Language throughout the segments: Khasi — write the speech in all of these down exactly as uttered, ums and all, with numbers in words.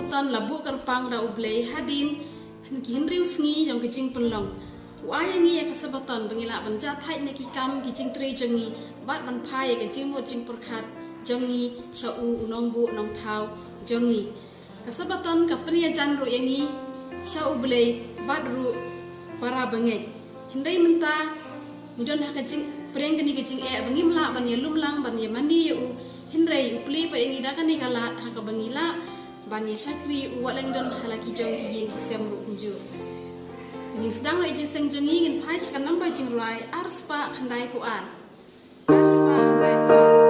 Sabaton la buh kyrpang da U Blei hadien ki hynriew sngi jong ka jingpynlong. U ai ïa ngi ïa ka Sabaton ba ngin lah ban jah thait na ki kam ki jingtrei jong ngi bad ban phai ïa ka jingmut jingpyrkhat jong ngi sha u, u nongbuh nongthaw jong ngi. Ka Sabaton ka pynïajan ruh ïa ngi sha U Blei bad ruh para bangeit. Hynrei mynta ngi don ha ka jing, pyrshang kane ka jingeh ba ngim lah ban ïalum lang ban ïamane ïa u. Hynrei u plie pat ïa ngi da kane ka lad ha kaba ngi lah ban ïa shakri ïa u wat la ngi don ha la ki jong ki ïing ki sem ruh kumjuh. Ngin sdang ïa ka jingïaseng jong ngi, ngin phai sha ka namba jingrwai ar spah khyndai phew ar. Ar spah khyndai phew ar.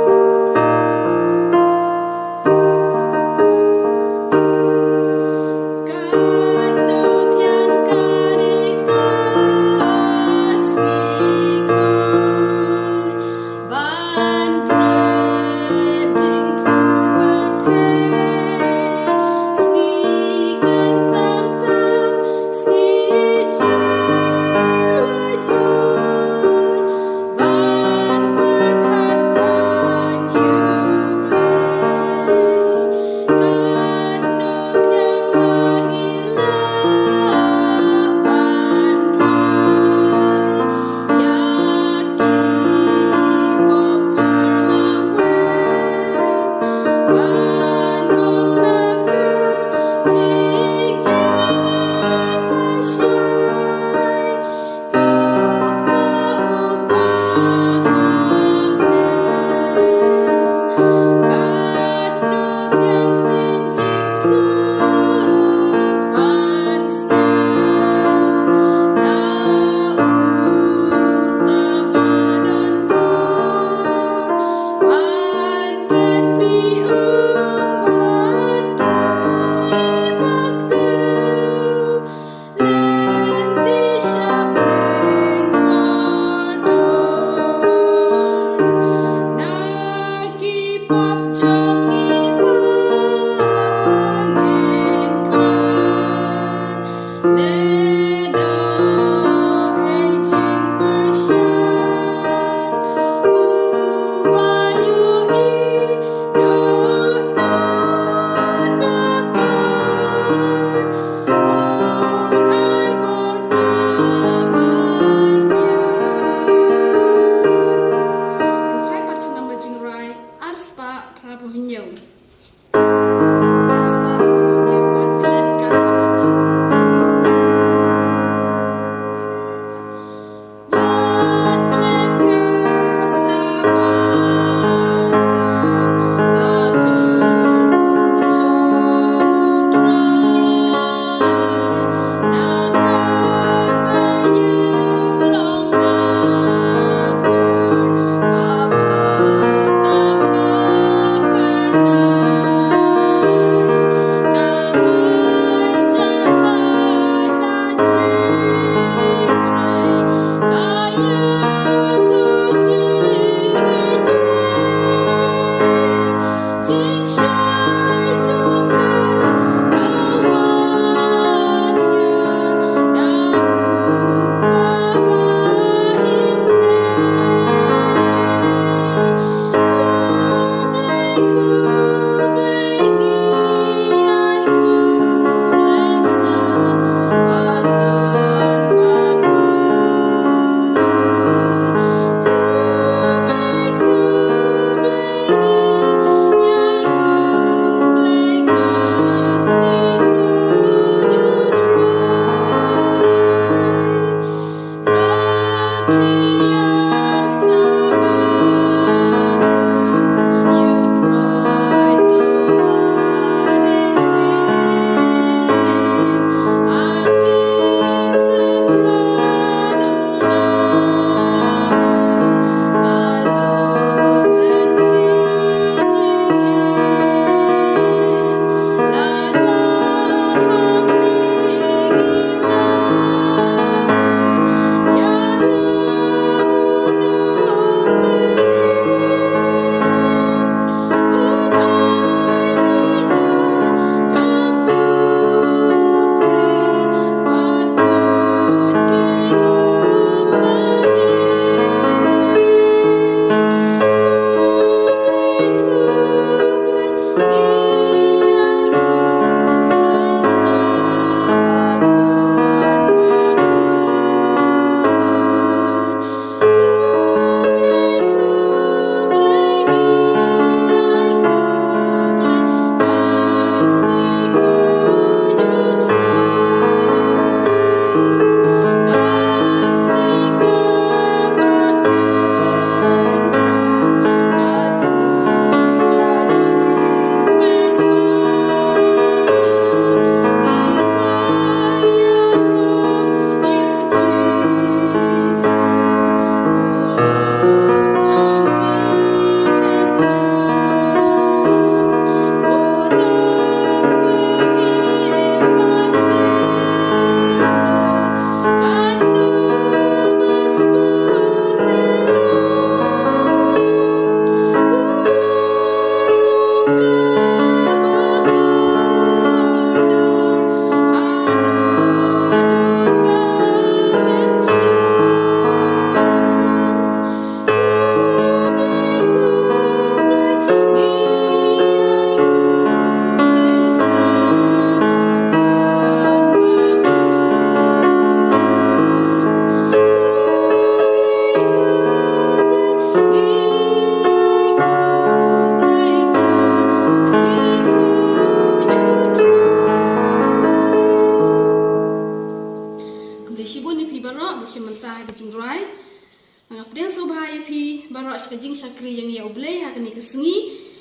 Nga pdiang sngewbha ïa phi baroh sha ka jingshakri jong ngi ïa U Blei ha kane ka sngi.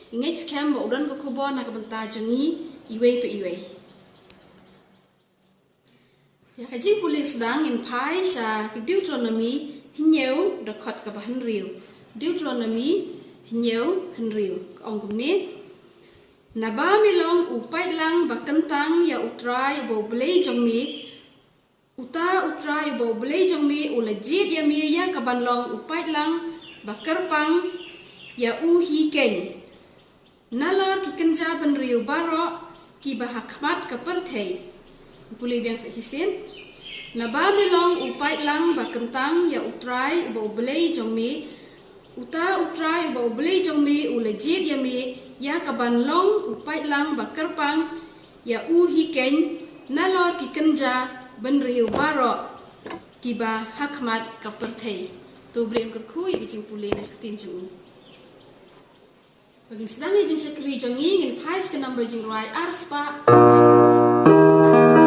Ngi ngeit skhem ba u don ka khubor na ka bynta jong ngi iwei pa iwei. Ïa ka jingpule sdang ngin phai sha ka Deuteronomi hynñiew, dkhot kaba hynriew. Deuteronomi hynñiew, hynriew. Ka ong kumne: Naba me long u paidlang ba kyntang ïa U Trai uba U Blei jong me, uta U Trai uba U Blei jong me u la jied ïa me ïa ka ban long u paidlang ba kyrpang ïa u hi keiñ nalor ki kynja bynriew baroh kiba ha khmat ka pyrthei. Pule biang sa shisien. Naba me long u paidlang ba kyntang ïa U Trai uba U Blei jong me, uta U Trai uba U Blei jong me u la jied ïa me ïa ka ban long u paidlang ba kyrpang ïa u hi keiñ nalor ki kynja bynriew baroh kiba ha khmat ka pyrthei. To U Blei un kyrkhu ïa ka jingpule na ka ktien jong u. Ba ngin sdang ïa ka jingshakri jong ngi, ngin phai sha ka namba jingrwai ar spah. Ar spah.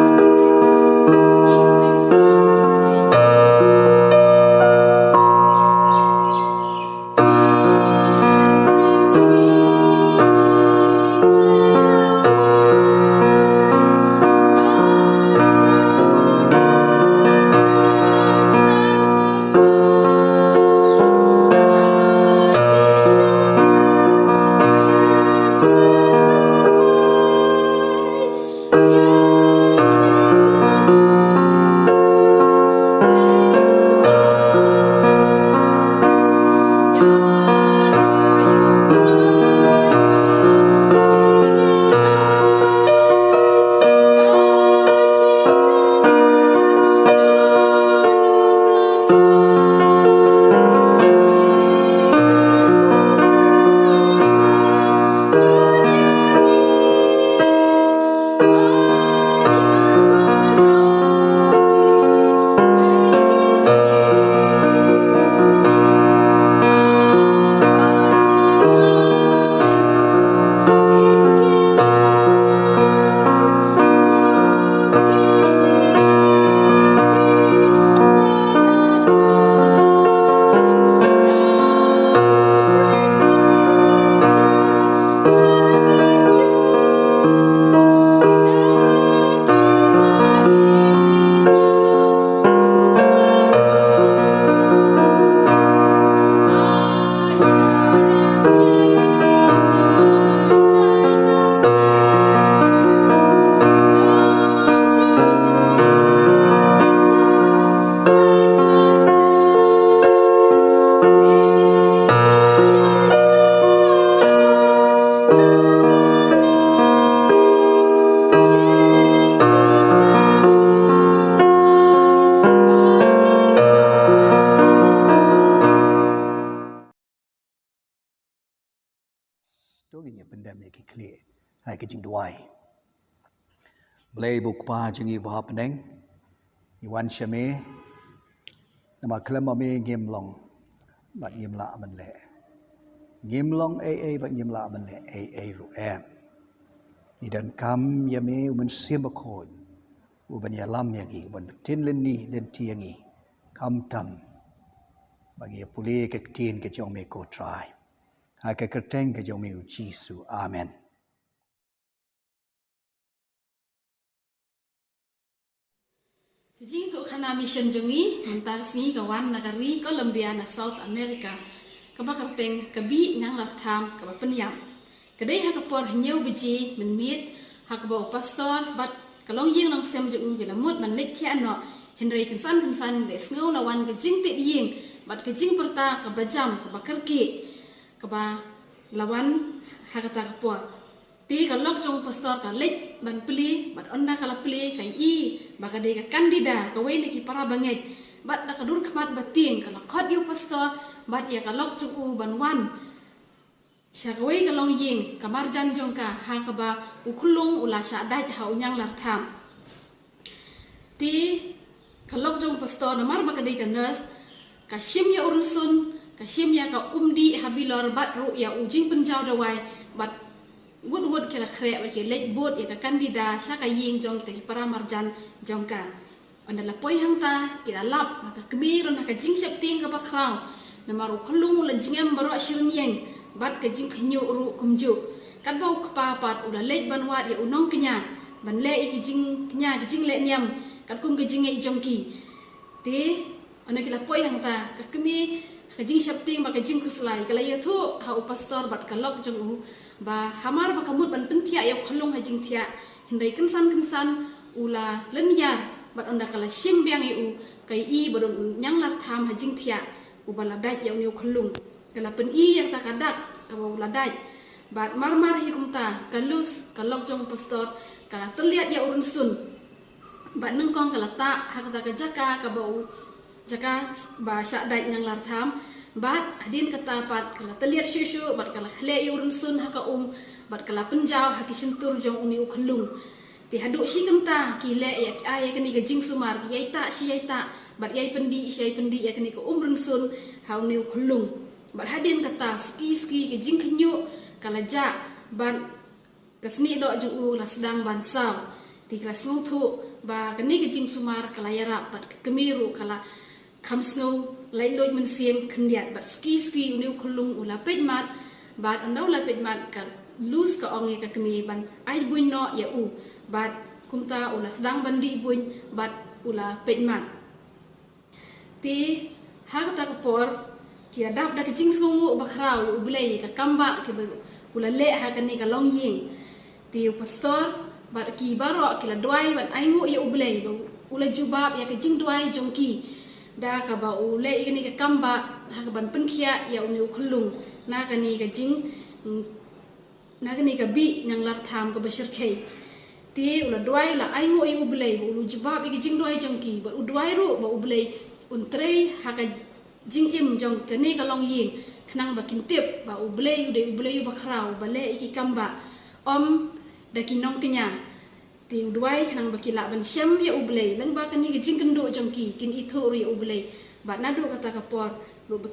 To ngin ïa pyndem ïa ki khlieh ha ka jingduwai. Blei bad Kpa jong ngi ba ha bneng, ngi wan sha me namar khlem ma me ngim long bad ngim lah ban leh. Ngim long ei ei bad ngim lah ban leh ei ei ruh em. Ngi donkam ïa me U Mynsiem Bakhuid u ban ïalam ïa ngi, u ban pynlynti lynti ïa ngi, khamtam ba ngi ïa pule ka ktien ka jong me, ko Trai. Ha ka kyrteng ka jong me U Jisu. Amen. Ka jingïathuhkhana mission jong ngi mynta ka sngi ka wan na ka ri Colombia na South America, kaba kyrteng Ka Bih Ñianglartham Kaba Pynïap. Ka dei ha ka por hynñiew baje mynmiet, ha kaba u pastor bad ka longïing longsem jong u ki la mut ban leit thiah noh, hynrei kynsan kynsan da sngew la wan ka jingtied ïing bad ka jingpyrta kaba jam kaba kyrkieh kaba la wan ha kata ka por. Te ka lok jong u pastor ka leit ban plie, bad ynda ka la plie ka ïohi ba ka dei ka Candida, kawei na ki para bangeit, bad da ka dur khmat ba tieng ka la khot ïa u pastor bad ïa ka lok jong u ban wan sha kawei ka longïing ka marjan jong ka, ha kaba u khyllung u la shah dait ha u ñianglartham. Te ka lok jong u pastor, namar ba ka dei ka nurse, ka shim ïa u rynsun, ka shim ïa ka umdih ha bilor bad ruh ïa u jingpynjaw dawai, bad wut wut ki la khreh bad ki leit bud ïa ka Candida sha ka ïing jong kita ki para marjan jong ka. Ynda la poi hangta ki la lap ba ka kmie ruh na ka jingsheptieng kaba khraw, namar u khyllung u la jngem baroh shi rynieng bad ka jingkhynñiuh ruh kumjuh. Katba u kpa pat u la leit ban wad ïa u nongkñia ban leh ïa ki jingkñia, ki jingleh niam katkum ka jingngeit jong ki. Te ynda ki la poi hangta, ka kmie, ka jingsheptieng bad ka jingkhuslai ka la ïathuh ha u pastor bad ka lok jong u ba hamar ba ka mut ban pynthiah ïa u khyllung ha jingthiah, hynrei kynsan kynsan u la lynñiar bad ynda ka la shim biang ïa u, ka ïohi ba don u ñianglar tham ha jingthiah uba la dait ïa une u khyllung. Ka la pyni ïa kata ka dak kaba u la dait. Bad marmar hi kumta ka Luz, ka lok jong u pastor, ka la tylliat ïa u rynsun. Bad nyngkong ka la tah ha kata ka jaka kaba u, jaka ba shah dait ñianglar tham. Bad hadien kata pat ka la tylliat shuh shuh bad ka la khleh ïa u rynsun ha ka um bad ka la pynjaw ha ki shyntur jong une u khyllung. Te haduh shi kynta ki leh ïa, ki ai ïa kane ka jingsumar, ki ïai tah shi ïai tah bad ïai pyndih shi ïai pyndih ïa kane ka um rynsun ha une u khyllung. Bad hadien kata suki suki ka jingkhynñiuh ka la jah bad ka snieh doh jong u la sdang ban saw. Te ka la sngewthuh ba kane ka jingsumar ka la ïarap bad ka kmie ruh ka la kham sngew laitluid mynsiem khyndiat bad suki suki une u khyllung u la peit mat. Bad ynda u la peit mat ka Luz ka ong ïa ka kmie ban ai buiñ noh ïa u. Bad kumta u la sdang ban dih buiñ bad u la peit mat. Te ha kata ka por ki la dap da ka jingsngewnguh bakhraw ïa U Blei ïa ka kambah kaba u la leh ha kane ka longïing. Te u pastor bad ki baroh ki la duwai ban ainguh ïa U Blei ba u la jubab ïa ka jingduwai jong ki da kaba u leh ïa kane ka kambah ha kaban pynkhiah ïa une u khyllung na kane ka jing, na kane ka bih ñianglar tham kaba shyrkhei. Te u la duwai, u la ainguh ïa U Blei ba u la jubab ïa ka jingduwai jong ki bad u duwai ruh ba U Blei un trei ha ka jingim jong kane ka longïing khnang ba kin tip ba U Blei u dei U Blei uba khraw uba leh ïa ki kambah, ym da ki nongkñia. Te u duwai khnang ba ki lah ban shem ïa U Blei lyngba kane ka jingkynduh jong ki, kin ithuh ruh ïa U Blei. Bad naduh kata ka por ruh ba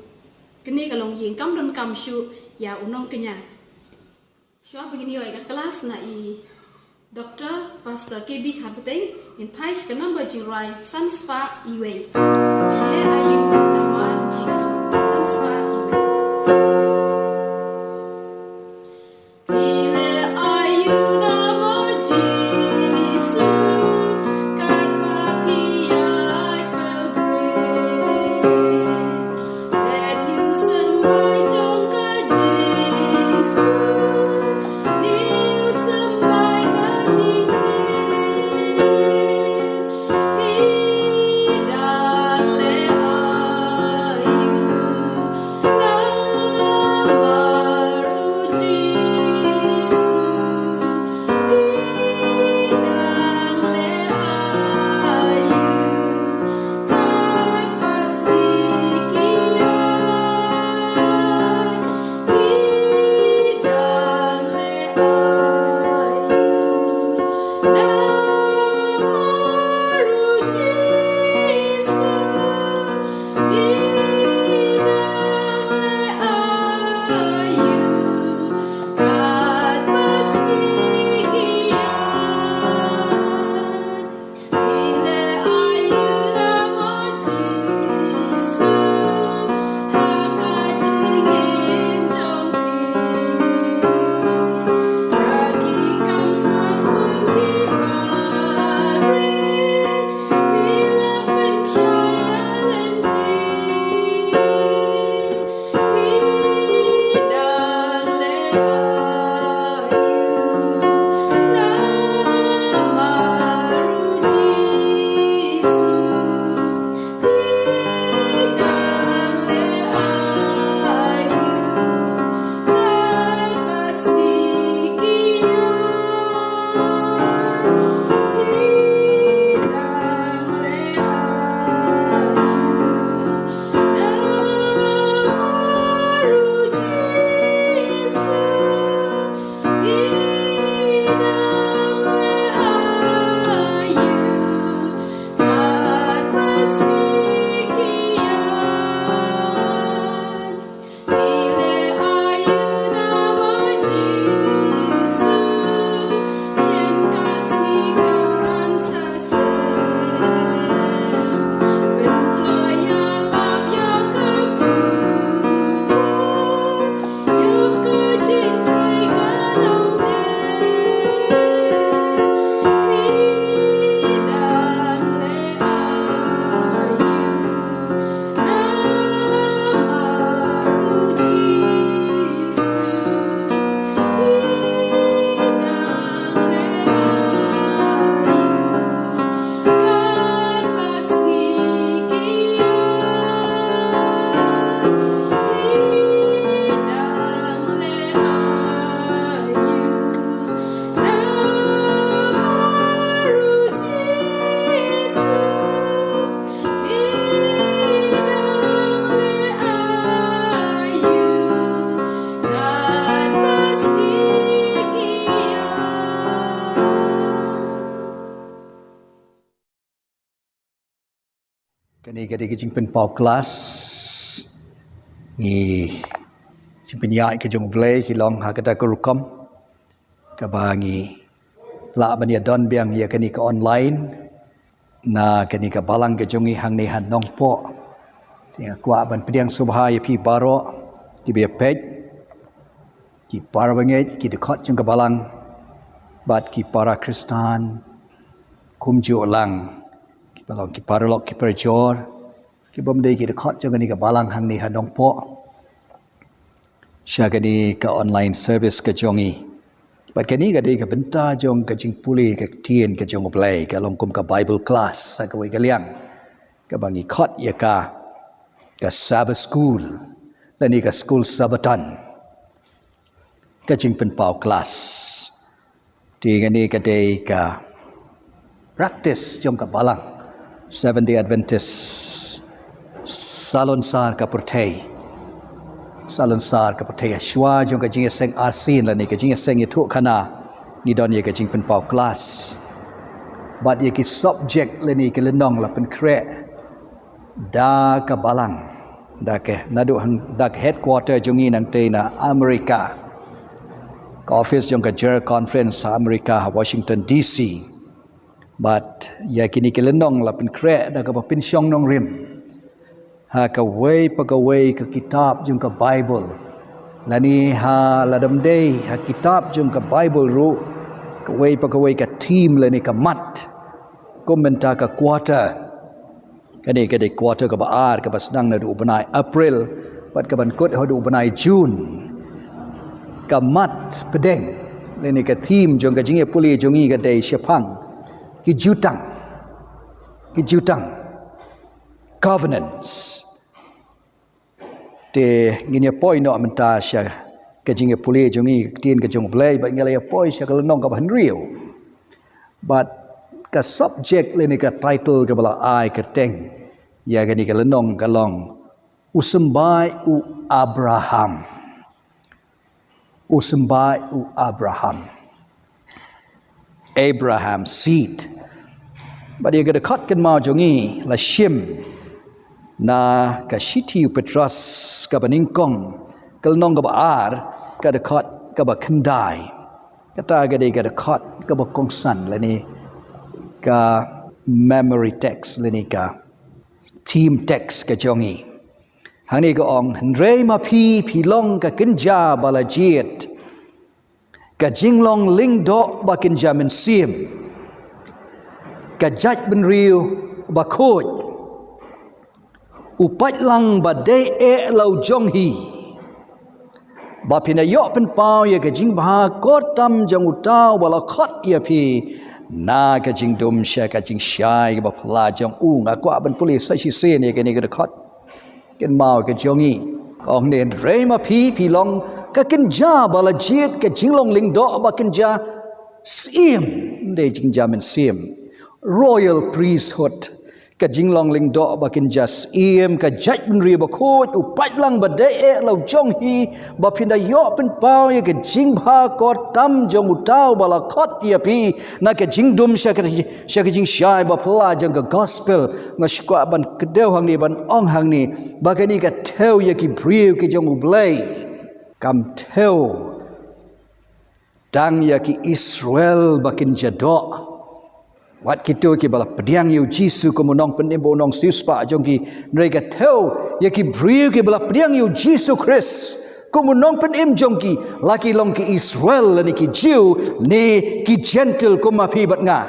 kane ka longïing kam donkam shuh ïa u nongkñia. Shuwa ba ngin ïoh ïa ka klas na i Doctor Pastor K B Kharpateng, ngin phai sha ka number jingrwai san spah iwei. Phi leh aïu namar Jisu? San spah iwei. Phi leh aïu namar Jisu? Katba phi ïaid pilgrim, peit ïa u symbai jong ka jingsuk, ïa u symbai ka jingtim. Phi dang leh Ka dei ka jingpynpaw klas. Ngi jingpynïaid ka jong U Blei ki long ha kata ka rukom kaba ngi lah ban ïa don biang ïa kane ka online na kane ka balang ka jong ngi hangne ha Nongpoh. Te nga kwah ban pdiang sngewbha ïa phi baroh kiba ïa peit, ki para bangeit, ki dkhot jong ka balang bad ki para Khristan kumjuh lang kiba long ki paralok ki parajor kibym dei ki dkhot jong kane ka balang hangne ha Nongpoh sha kane ka online service ka jong ngi. Bad kane ka dei ka bynta jong ka jingpule ka ktien ka jong U Blei, ka long kum ka Bible class ha kawei ka liang kaba ngi khot ïa ka ka Sabbath School lane ka Skul Sabbaton, ka jingpynpaw klas. Te kane ka dei ka practice jong ka balang Seventh Day Adventist Salonsar ka pyrthei. Salonsar ka pyrthei, shuwa jong ka jingïaseng arsien lane ka jingïaseng ïathuhkhana, ngi don ïa ka jingpynpaw klas bad ïa ki subject lane ki lynnong la pynkhreh da ka balang, da ka, naduh hang, da ka headquarter jong ngi nangtei na America, ka office jong ka General Conference ha America ha Washington D C. Bad ïa kine ki lynnong la pynkhreh da kaba pynshong nongrim ha kawei pa kawei ka kitab jong ka Bible, lane ha lada ym dei ha kitab jong ka Bible ruh, kawei pa kawei ka theme lane ka mat kum mynta ka quarter. Kane ka dei quarter kaba ar kaba sdang naduh u bnai April bad kaban kut haduh u bnai June. Ka mat pdeng lane ka theme jong ka jingïapule jong ngi ka dei shaphang ki jutang, ki jutang, covenants. Te ngin ïa poi noh mynta sha ka jingïapule jong ngi ka ktien ka jong U Blei, bad ngi la ïa poi sha ka lynnong kaba hynriew. Bad ka subject lane ka title kaba la ai kyrteng ïa kane ka lynnong ka long U Symbai U Abraham. U Symbai U Abraham. Abraham seed. Bad ïa ka dkhot kynmaw jong ngi la shim na ka shithi u Petros kaba nyngkong, ka lynnong kaba ar, ka dkhot kaba khyndai. Kata ka dei ka dkhot kaba kongsan lane ka memory text lane ka theme text ka jong ngi. Hangne ka ong, hynrei ma phi phi long ka kynja ba la jied, ka jinglong lyngdoh ba kynja mynsiem, ka jaitbynriew bakhuid, u paidlang ba dei eh la u jong hi, ba phin da ïoh pynpaw ïa ka jingbha kor tam jong uta uba la khot ïa phi na ka jingdum sha ka jingshai kaba phylla jong u. Nga kwah ban pule sa shisien ïa kane ka dkhot kynmaw ka jong ngi. Ka ong ne, hynrei ma phi phi long ka kynja ba la jied, ka jinglong lyngdoh ba kynja siem, ym dei jingjia mynsiem, royal priesthood, ka jinglong lyngdoh ba kynja siem, ka jaitbynriew bakhuid, u paidlang ba dei eh la u jong hi, ba phin da ïoh pynpaw ïa ka jingbha kor tam jong uta uba la khot ïa phi na ka jingdum sha ka, sha ka jingshai ba phylla jong ka gospel. Nga sngewkwah ban kdew hangne, ban ong hangne ba kane ka thew ïa ki briew ki jong U Blei, kam thew tang ïa ki Israel ba kynja doh, wat kito kiba la pdiang ïa u Jisu kum u Nongpynim bad u Nongsiewspah jong ki. Hynrei ka thew ïa ki briew kiba la pdiang ïa u Jisu Khrist kum u Nongpynim jong ki, la ki long ki Israel lane ki Jiw ne ki Jentil kum ma phi bad nga.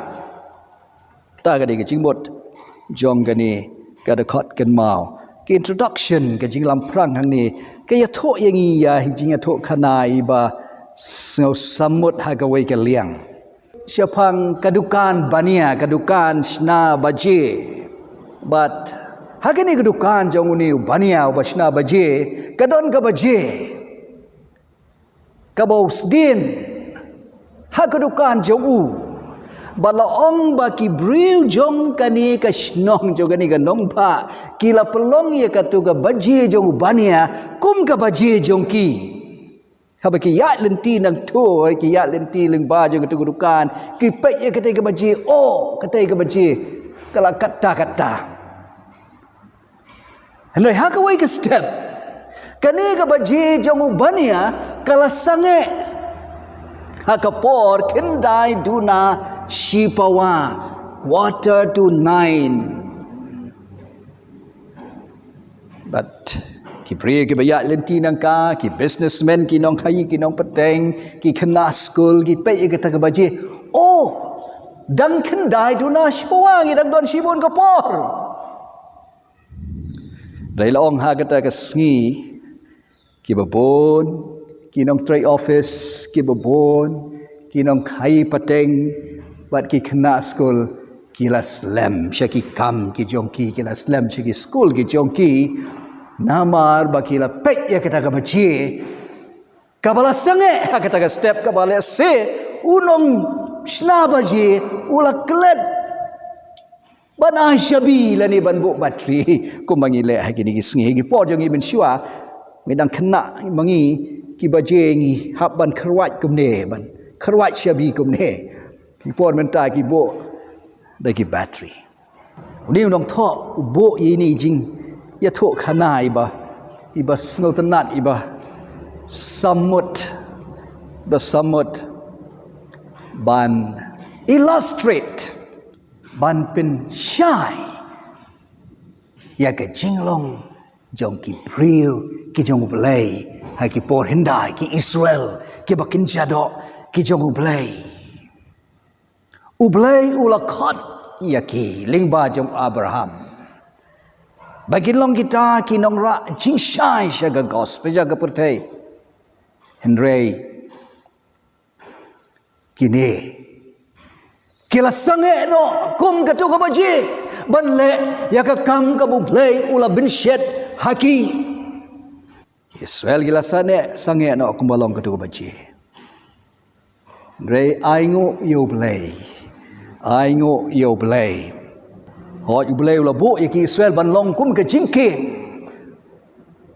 Kata ka dei ka jingmut jong kane ka dkhot kynmaw. Ka introduction, ka jinglamphrang hangne, ka ïathuh ïa ngi ïa hi jingïathuhkhana iba sngewsih mut ha kawei ka liang. Shaphang ka dukan bania, ka dukan shna baje. Bad ha kane ka dukan jong une u bania uba shna baje, ka don ka baje kaba u sdien ha ka dukan jong u. Bad la ong ba ki briew jong kane ka shnong, jong kane ka nongbah, ki la pynlong ïa katu ka baje jong u bania kum ka baje jong ki. Haba ki ïaid lynti nangtu, ki ïaid lynti lyngba jong katu ka dukan, ki peit ïa katei ka baje, oh, katei ka baje ka la katta katta. Hynrei ha kawei ka step, kane ka baje jong u Bania ka la sangeh ha ka por khyndai duna shipawa, quarter to nine. But ki briew kiba ïaid lynti nangka, ki businessmen, ki nongkhaïi, ki nongpateng, ki khynnah skul, ki peit ïa kata ka baje. Oh, dang khyndai duna shipawa, ngi dang don shibun ka por. Hynrei la ong ha kata ka sngi, kiba bun ki nongtrei office, kiba bun ki nongkhaïi pateng, bad ki khynnah skul ki la slem sha ki kam ki jong ki, ki la slem sha ki skul ki jong ki. Namar ba ki la peit ïa kata ka baje kaba la sangeh ha kata ka step, kaba lehse u nongshna baje u la klet ban ai shabi lane ban buh batri, kumba ngi leh ha kine ki sngi. Ha ki por jong ngi mynshuwa, ngi dang khynnah ma ngi, ki baje ngi hap ban kyrwat kumne, ban kyrwat shabi kumne. Ki por mynta ki buh da ki batri. Une u nongthoh u buh ïa ine i jingïathuhkhana iba, iba sngewtynnat, iba samut, iba samut ban illustrate, ban pynshai ïa ka jinglong jong ki briew ki jong U Blei ha ki por hyndai, ki Israel kiba kynja doh ki jong U Blei. U Blei u la khot ïa ki lyngba jong Abraham ba kin long kita ki nongrah jingshai sha ka gospel, sha ka pyrthei. Hynrei kine ki la sangeh noh kum kato ka baje ban leh ïa ka kam kaba U Blei u la bynshet ha ki. Israel ki la sangeh, sangeh noh kumba long kato ka baje. Hynrei ainguh ïa U Blei, ainguh ïa U Blei. Hooid, U Blei u la buh ïa ki Israel ban long kum ka jingkieng.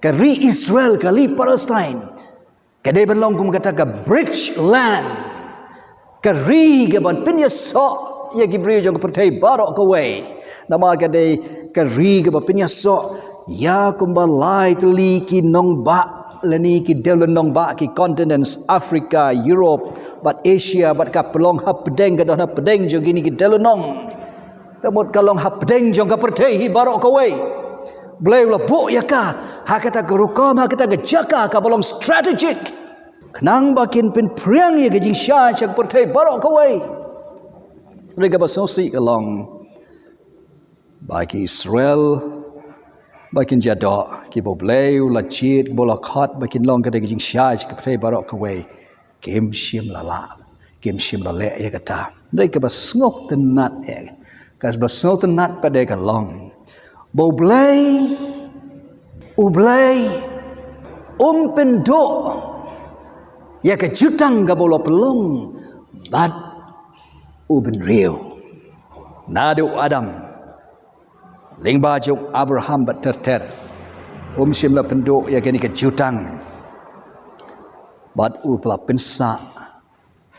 Ka ri Israel, ka ri Palestine, ka dei ban long kum kata ka bridge land, ka ri kaban pynïasoh ïa ki briew jong ka pyrthei baroh kawei. Namar ka dei ka ri kaba pynïasoh ïa kumba lai tylli ki nongbah lane ki dewlynnong bah, ki continents, Africa, Europe bad Asia, bad ka pynlong hapdeng, ka don hapdeng jong kine ki dewlynnong. Ka mut ka long hapdeng jong ka pyrthei hi baroh kawei. Blei u la buh ïa ka ha kata ka rukom, ha kata ka jaka kaba long strategic, khnang ba kin pynphriang ïa ka jingshai sha ka pyrthei baroh kawei. Hynrei kaba sngewsih ka long ba ki Israel ba kynja doh, kiba U Blei u la jied, kiba u la khot ba kin long kata ka jingshai sha ka pyrthei baroh kawei, kim shym la lah, kim shym la leh ïa kata. Hynrei kaba sngewtynnat eh, kaba sngewtynnat pat eh ka long ba U Blei, U Blei um pynduh ïa ka jutang kaba u la pynlong bad u bynriew. Naduh u Adam, lyngba jong u Abraham bad ter ter, um shym la pynduh ïa kane ka jutang. Bad u la pynsah,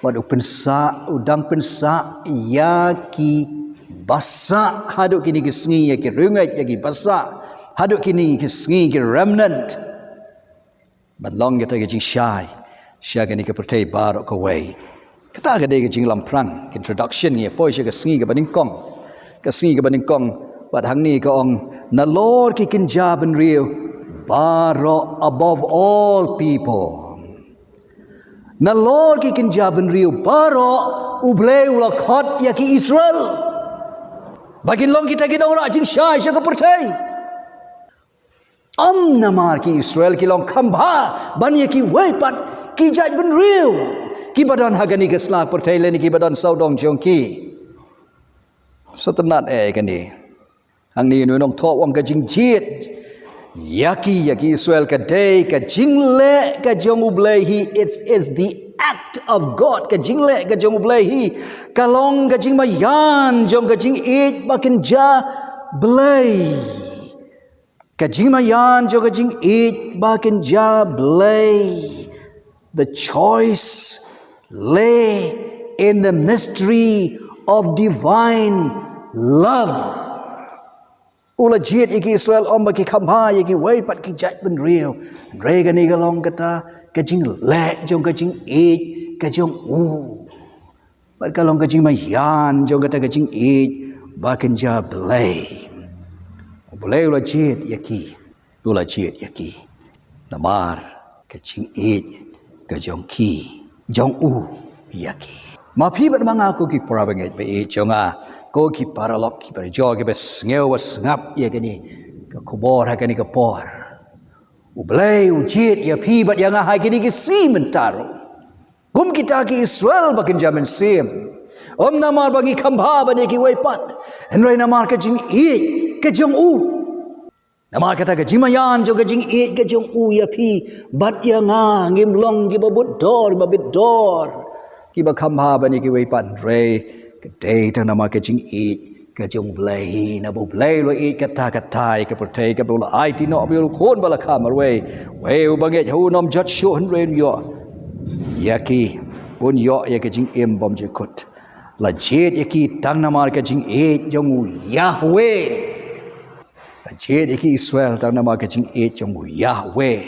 bad u pynsah, u dang pynsah ïa ki basah haduh kine ki sngi, ïa ki riewngeit, ïa ki basah haduh kine ki sngi, ki remnant. Ban long kata ka jingshai sha kane ka pyrthei baroh kawei. Kata ka dei ka jinglamphrang, ka introduction, ngi poi sha ka sngi kaba nyngkong. Ka sngi kaba nyngkong, bad hangne ka ong, nalor ki kynja bynriew baroh, above all people. Nalor ki kynja bynriew baroh, U Blei u la khot ïa ki Israel ba kin long kita ki nongrah jingshai sha ka pyrthei. Ym namar ki Israel ki long kham bha ban ïa kiwei pat ki jait bynriew kiba don ha kane ka sla pyrthei lane kiba don sawdong jong ki. Sngewtynnat eh kane. Hangne une u nongthoh u ong ka jingjied ïa ki, ïa ki Israel ka dei ka jingleh ka jong U Blei hi. It's, it's the act of God. Ka jingleh ka jong U Blei hi. Ka long ka jingmaïan jong ka jingïeit ba kynja Blei. Ka jingmaïan jong ka jingïeit ba kynja Blei. The choice lay in the mystery of divine love. U la jied ïa ki Israel, ym ba ki kham bha ïa kiwei pat ki jaitbynriew. Hynrei kane ka long kata ka jingleh jong ka jingïeit ka jong u. Bad ka long ka jingmaïan jong kata ka jingïeit ba kynja Blei. U Blei u la jied ïa ki. U la jied ïa ki. Namar ka jingïeit ka jong ki, jong u ïa ki. Ma phi bad ma nga ko ki para bangeit ba ïeit jong nga, ko ki paralok ki parajor kiba sngew ba sngap ïa kane ka khubor ha kane ka por. U Blei u jied ïa phi bad ïa nga ha kine ki sngi mynta ruh. Kum kita ki Israel ba kynja mynsiem. Ym namar ba ngi kham bha ban ïa kiwei pat. Hynrei namar ka jingïeit ka jong u. Namar kata ka jingmaïan jong ka jingïeit ka jong u ïa phi bad ïa nga, ngim long kiba bud dor, ba bit dor, kiba kham bha ban ïa kiwei pat, hynrei ka dei tang namar ka jingïeit ka jong u Blei. Naba u Blei u la ïeit katta katta ïa ka pyrthei, kaba u la aiti noh ba u la khun ba la kha marwei. Wei uba ngeit ha u un ym jot shuh, hynrei un ïoh ïa ki, un ïoh ïa ka jingim bymjukut. La jied ïa ki tang namar ka jingïeit jong u Yahweh. La jied ïa ki Israel tang namar ka jingïeit jong u Yahweh.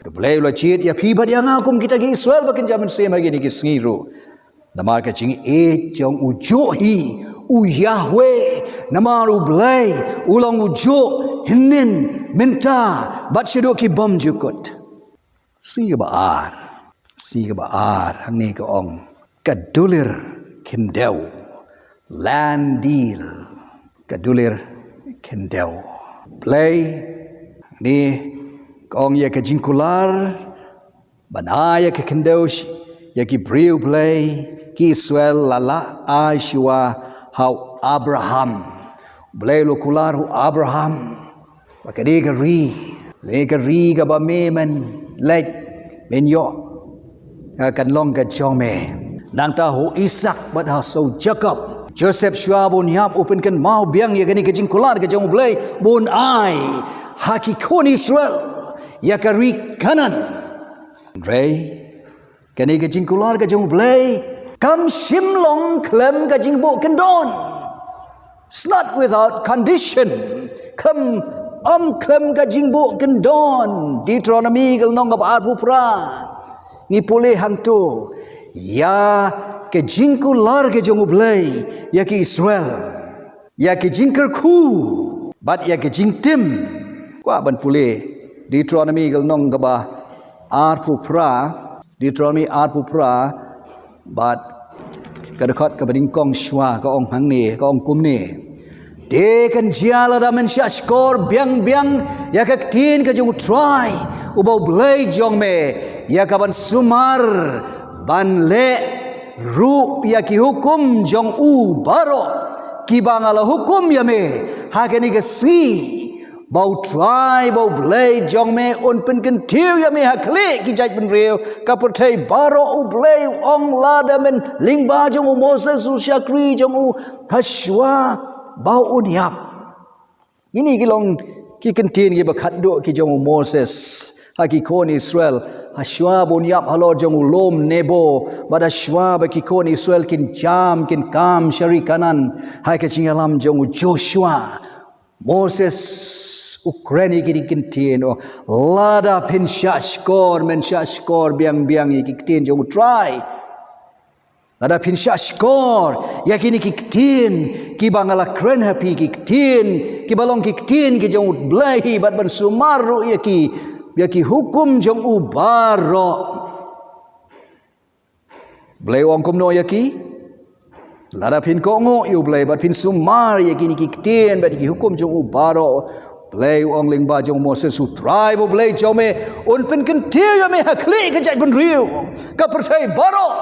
U Blei u la jied ïa phi bad ïa nga kum kita ki Israel ba kynja mynsiem ha kine ki sngi ruh. Namar ka jingïeit jong u juh hi, u Yahweh, namar u Blei u long u juh, hynnin, mynta, bad shaduh ki bymjukut. Sngi kaba ar. Sngi kaba ar. Hangne ka ong, ka dulir khyndew. Landil. Ka dulir khyndew. Blei, hangne ka ong ïa ka jingkular ban ai ïa ka khyndew sh-, ïa ki briew Blei, ki Israel, la lah ai shuwa ha u Abraham. Blei u la kular ha u Abraham ba kane ka ri, kane ka ri kaba me men leit, men ïoh, eh, kan long ka jong me. Nangta ha u Isaak bad ha u Jakob. Joseph shuwa ba un ïap u pynkynmaw biang ïa kane ka jingkular ka jong u Blei ba un ai ha ki khun Israel ïa ka ri Kanaan. Hynrei kane ka jingkular ka jong u Blei kam shym long khlem ka jingbuh kyndon. It's not without condition. Kam, ym khlem ka jingbuh kyndon. Deuteronomy ka lynnong kaba arphew phra. Ngi pule hangto ïa ka jingkular ka jong u Blei ïa ki Israel. Ïa ki jingkyrkhu bad ïa ki jingtim. Kwah ban pule Deuteronomy ka lynnong kaba arphew phra, Deuteronomy arphew phra, bad ka dkhot kaba nyngkong shuwa, ka ong hangne, ka ong kumne. Te kan jia lada men shahshkor biang biang ïa ka ktien ka jong u Trai uba u Blei jong me, ïa kaban sumar ban leh ruh ïa ki hukum jong u baroh kiba nga la hukum ïa me ha kane ka sngi, ba u Trai, ba u Blei jong me un pynkyntiew ïa me ha khlieh ki jaitbynriew ka pyrthei baroh. U Blei u ong lada men lyngba jong u Moses u shakri jong u ha shuwa ba un ïap. Kine ki long ki ktien kiba khatduh ki jong u Moses ha ki khun Israel, ha shuwa ba un ïap halor jong u lum Nebo, bad ha shuwa ba ki khun Israel kin jam, kin kam sha ri Kanaan, ha ka jingïalam jong u Joshua. Moses u kren ïa kine ki ktien, u ong, lada phin shahshkor, men shahshkor biang biang ïa ki ktien jong u Trai. Lada phin shahshkor ïa kine ki ktien kiba nga la kren ha phi, ki ktien kiba long ki ktien ki jong u Blei, bad ban sumar ruh ïa ki, ïa ki hukum jong u baroh. Blei u ong kumno ïa ki? Lada phin kohnguh ïa u Blei bad phin sumar ïa kine ki ktien bad ïa ki hukum jong u baroh, Blei u ong lyngba jong u Moses, u Trai ba u Blei jong me un pynkyntiew ïa me ha khlieh ka jaitbynriew ka pyrthei baroh.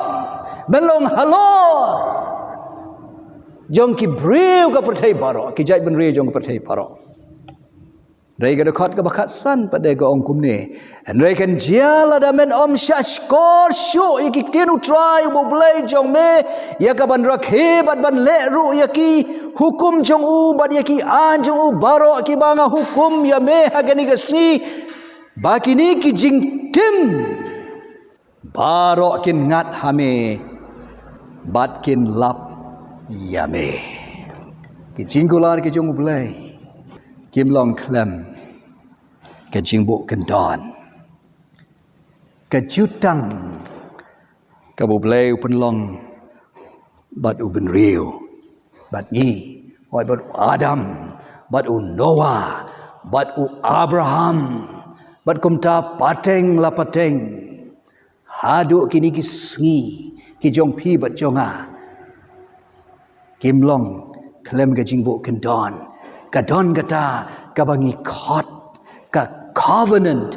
Men long halor jong ki briew ka pyrthei baroh, ki jaitbynriew jong ka pyrthei baroh. Hynrei ka dkhot kaba khatsan pat de ka ong kumne. Hynrei kan jia lada men ym shahshkor shuh ïa ki ktien u Trai uba u Blei jong me, ïa kaban rakhe bad ban leh ruh ïa ki hukum jong u bad ïa ki aiñ jong u baroh kiba nga hukum ïa me ha kane ka sngi, ba kine ki jingtim baroh kin ngat ha me bad kin lap ïa me. Ki jingkular ki jong u Blei, Kim long khlem ka jingbuh kyndon. Ka jutang kaba U Blei u pynlong bad u bynriew, bad ngi, hooid, bad u Adam, bad u Noah, bad u Abraham, bad kumta pateng la pateng. Haduh kine ki sngi, ki jong phi bad jong nga, kim long khlem ka jingbuh kyndon. Ka don kata kaba ngi khot ka covenant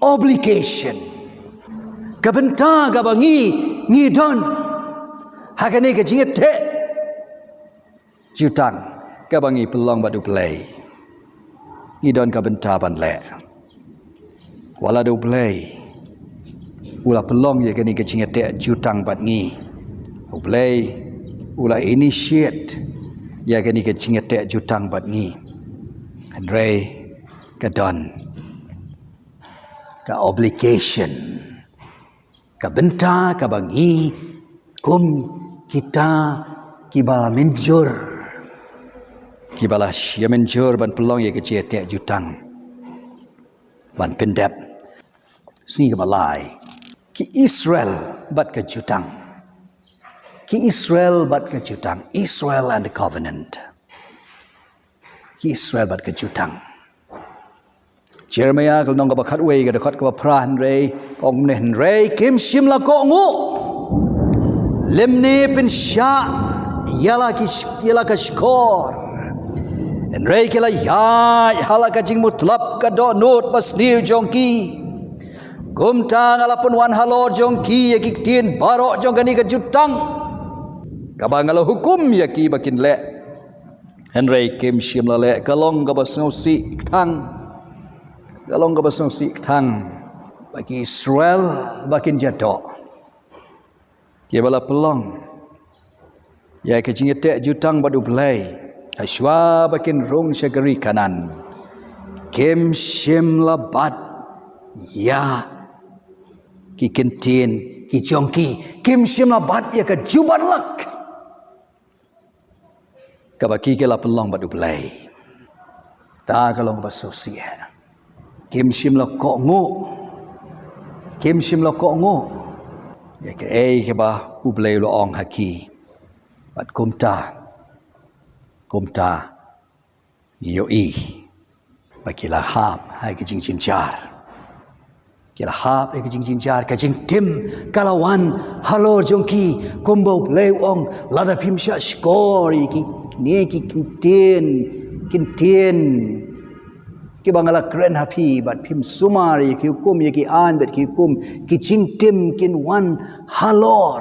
obligation. Ka bynta kaba ngi, ngi don ha kane ka jingïateh jutang kaba ngi pynlong bad U Blei. Ngi don ka bynta ban leh. Wat la da U Blei u la pynlong ïa kane ka jingïateh jutang bad ngi. U Blei u la initiate ïa kane ka jingïateh jutang bad ngi. Hynrei ka don ka obligation, ka bynta kaba ngi kum kita kiba mynjur, kiba la shah mynjur ban pynlong ïa ka jingïateh jutang, ban pyndep. Sngi kaba lai, ki Israel bad ka jutang. Ki Israel bad ka jutang. Israel and the covenant. Ki Israel bad ka jutang. Jeremiah ka lynnong kaba khatwei, ka dkhot kaba phra, hynrei ka ong kumne: Hynrei kim shym la kohnguh lymne pynshah ïa la ki sh-, ïa la ka shkor. Hynrei ki la ïaid ha la ka jingmutlop ka dohnud basniew jong ki. Kumta nga la pynwan halor jong ki ïa ki ktien baroh jong kane ka jutang kaba nga la hukum ïa ki ba kin leh. Hynrei kim shym la leh. Ka long kaba sngewsih kthang. Ka long kaba sngewsih kthang ba ki Israel ba kin ïadoh, kiba la pynlong ïa ka jingïateh jutang bad U Blei hashwa ba kin rung sha ka ri Kanaan, kim shym la bat ïa ki ktien ki jong ki. Kim shym la bat ïa ka jubab lak kaba ki, ki la pynlong bad U Blei. Ta ka long kaba sngewsih. Kim shym la kohnguh. Kim shym la kohnguh ïa kaei kaba U Blei u la ong ha ki. Bad kumta, kumta ngi ïohi ba ki la hap ha ka jingjynjar. Ki la hap ha ka jingjynjar, ka jingtim ka la wan halor jong ki, kumba U Blei u ong: Lada phim shah shkor ïa kine ki ktien, ktien kiba nga la kren ha phi, bad phim sumar ïa ki hukum, ïa ki aiñ bad ki hukum, ki jingtim kin wan halor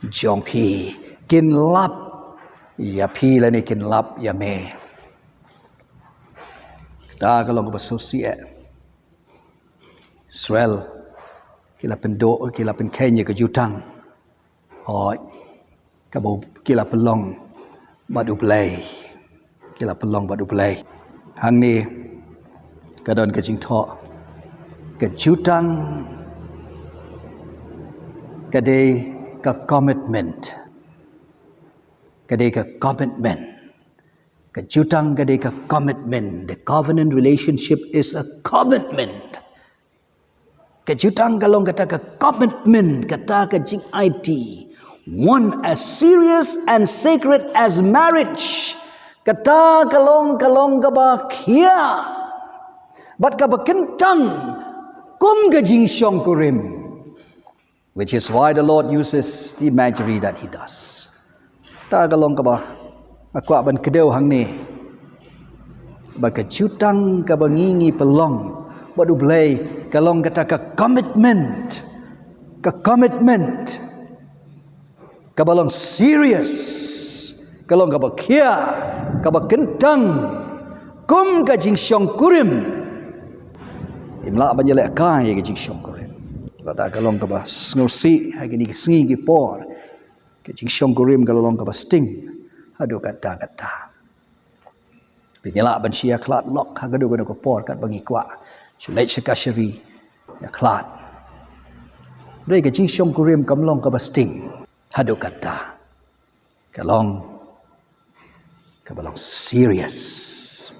jong phi, kin lap ïa phi lane kin lap ïa me. Ta ka long kaba sngewsih. Israel ki la pynduh, ki la pynkheiñ ïa ka jutang, hooid, kaba ki la pynlong bad U Blei. Ki la pynlong bad U Blei. Hangne ka don ka jingthoh. Ka jutang ka dei ka commitment. Ka dei ka commitment. Ka jutang ka dei ka commitment. The covenant relationship is a commitment. Ka jutang ka long kata ka commitment, kata ka jingaiti. One as serious and sacred as marriage. Kata ka long, ka long kaba khia bad kaba kyntang kum ka jingshongkurim. Which is why the Lord uses the imagery that he does. Ta ka long kaba nga kwah ban kdew hangne, ba ka jutang kaba ngi, ngi pynlong bad U Blei ka long kata ka commitment. Ka commitment kaba long serious, ka long kaba khia, kaba kyntang kum ka jingshongkurim. Im lah ban ïalehkai ïa ka jingshongkurim. Kata ka long kaba sngewsih ha kine ki sngi ki por. Ka jingshongkurim ka long kaba sting haduh katta katta. Ba ngim lah ban shu ïakhlad lok ha kano kano ka por katba ngi kwah. Shu leit sha ka shari ïakhlad. Hynrei ka jingshongkurim kam long kaba sting haduh katta. Ka long Kaba long serious,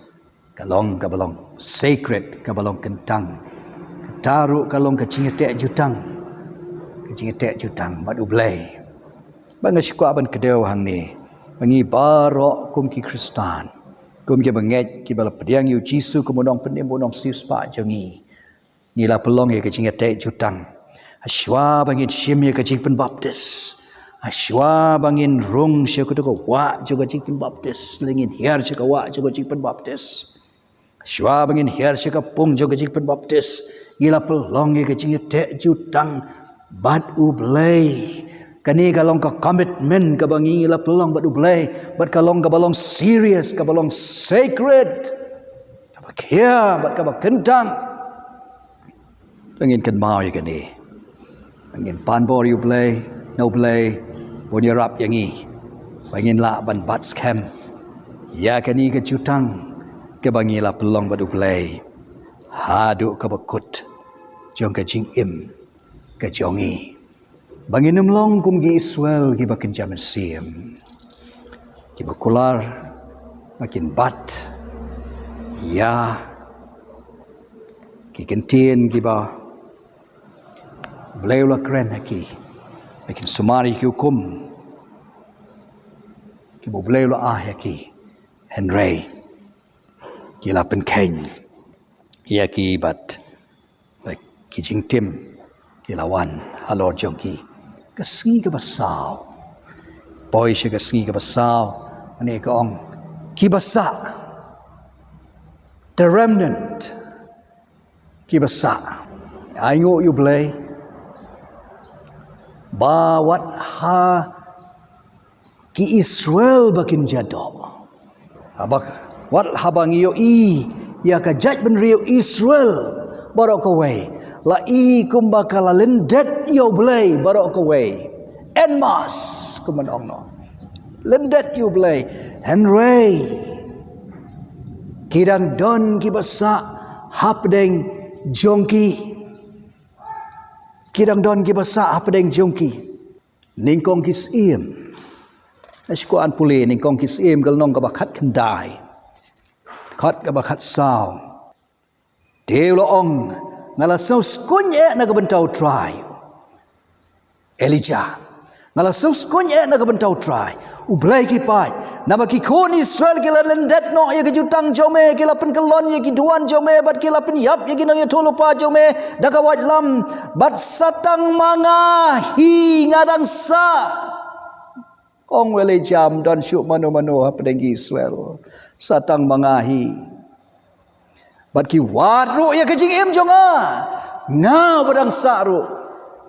ka long, kaba long sacred, kaba long kyntang. Kata ruh ka long ka jingïateh jutang, ka jingïateh jutang bad U Blei. Ba nga sngewkwah ban kdew hangne ba ngi baroh kum ki Khristan, kum ki bangeit kiba la pdiang ïa U Jisu kum u nongpynim, u nongsiewspah jong ngi, ngi la pynlong ïa ka jingïateh jutang. Hashwa ba ngin shim ïa ka jingpynbaptis, hashwa ba ngin rung sha katu ka wah jong ka jingpynbaptis, lane ngin hiar sha ka wah jong ka jingpynbaptis, hashwa ba ngin hiar sha ka pung jong ka jingpynbaptis, ngi la pynlong ïa ka jingïateh jutang bad U Blei. Kane ka long ka commitment kaba ngi, ngi la pynlong bad U Blei, bad ka long kaba long serious, kaba long sacred, kaba khia bad kaba kyntang. Ngin kynmaw ïa kane, ngin pan bor ïa U Blei, na U Blei un ïarap ïa ngi ba ngin lah ban bat skhem ïa kane ka jutang kaba ngi la pynlong bad U Blei haduh kaba kut jong ka jingim ka jong ngi, ba ngin ym long kum ki Israel kiba kynja mynsiem, kiba kular ba kin bat ïa ki kyntien kiba U Blei u la kren ha ki, ba kin sumar ïa ki hukum kiba U Blei u la ai ha ki, hynrei ki la pynkheiñ ïa ki bad, bad ki jingtim ki la wan halor jong ki. Ka sngi kaba saw, poi sha ka sngi kaba saw, mane ka ong, kiba sah, the remnant, kiba sah. Ai nguh ïa U Blei ba wat ha ki Israel ba kynja doh, haba, wat haba ngi ïohi ïa ka jaitbynriew Israel baroh kawei, la i kumba ka la lyndet ïa U Blei baroh kawei, en mass, kumba ong noh, lyndet ïa U Blei. Hynrei ki dang don kiba sah hapdeng jong ki, ki dang don kiba sah hapdeng jong ki. Nyngkong ki Syiem. Sngewkwah ban pule Nyngkong ki Syiem ka lynnong kaba khatkhyndai, dkhot kaba khatsaw. Te u la ong, nga la sngew skuiñ eh na ka bynta U Trai. Elijah, nga la sngew skuiñ eh na ka bynta U Trai. U Blei ki paid, namar ki khun Israel ki la lyndet noh ïa ka jutang jong me, ki la pynkyllon ïa ki duwan jong me bad ki la pynïap ïa ki nongïathuhlypa jong me da ka waitlam, bad sa tang ma nga hi nga dang sah. Ong u Elijah, ym don shuh mano mano hapdeng ki Israel, sa tang ma nga hi. Bad ki wad ruh ïa ka jingim jong nga, nga uba dang sah ruh.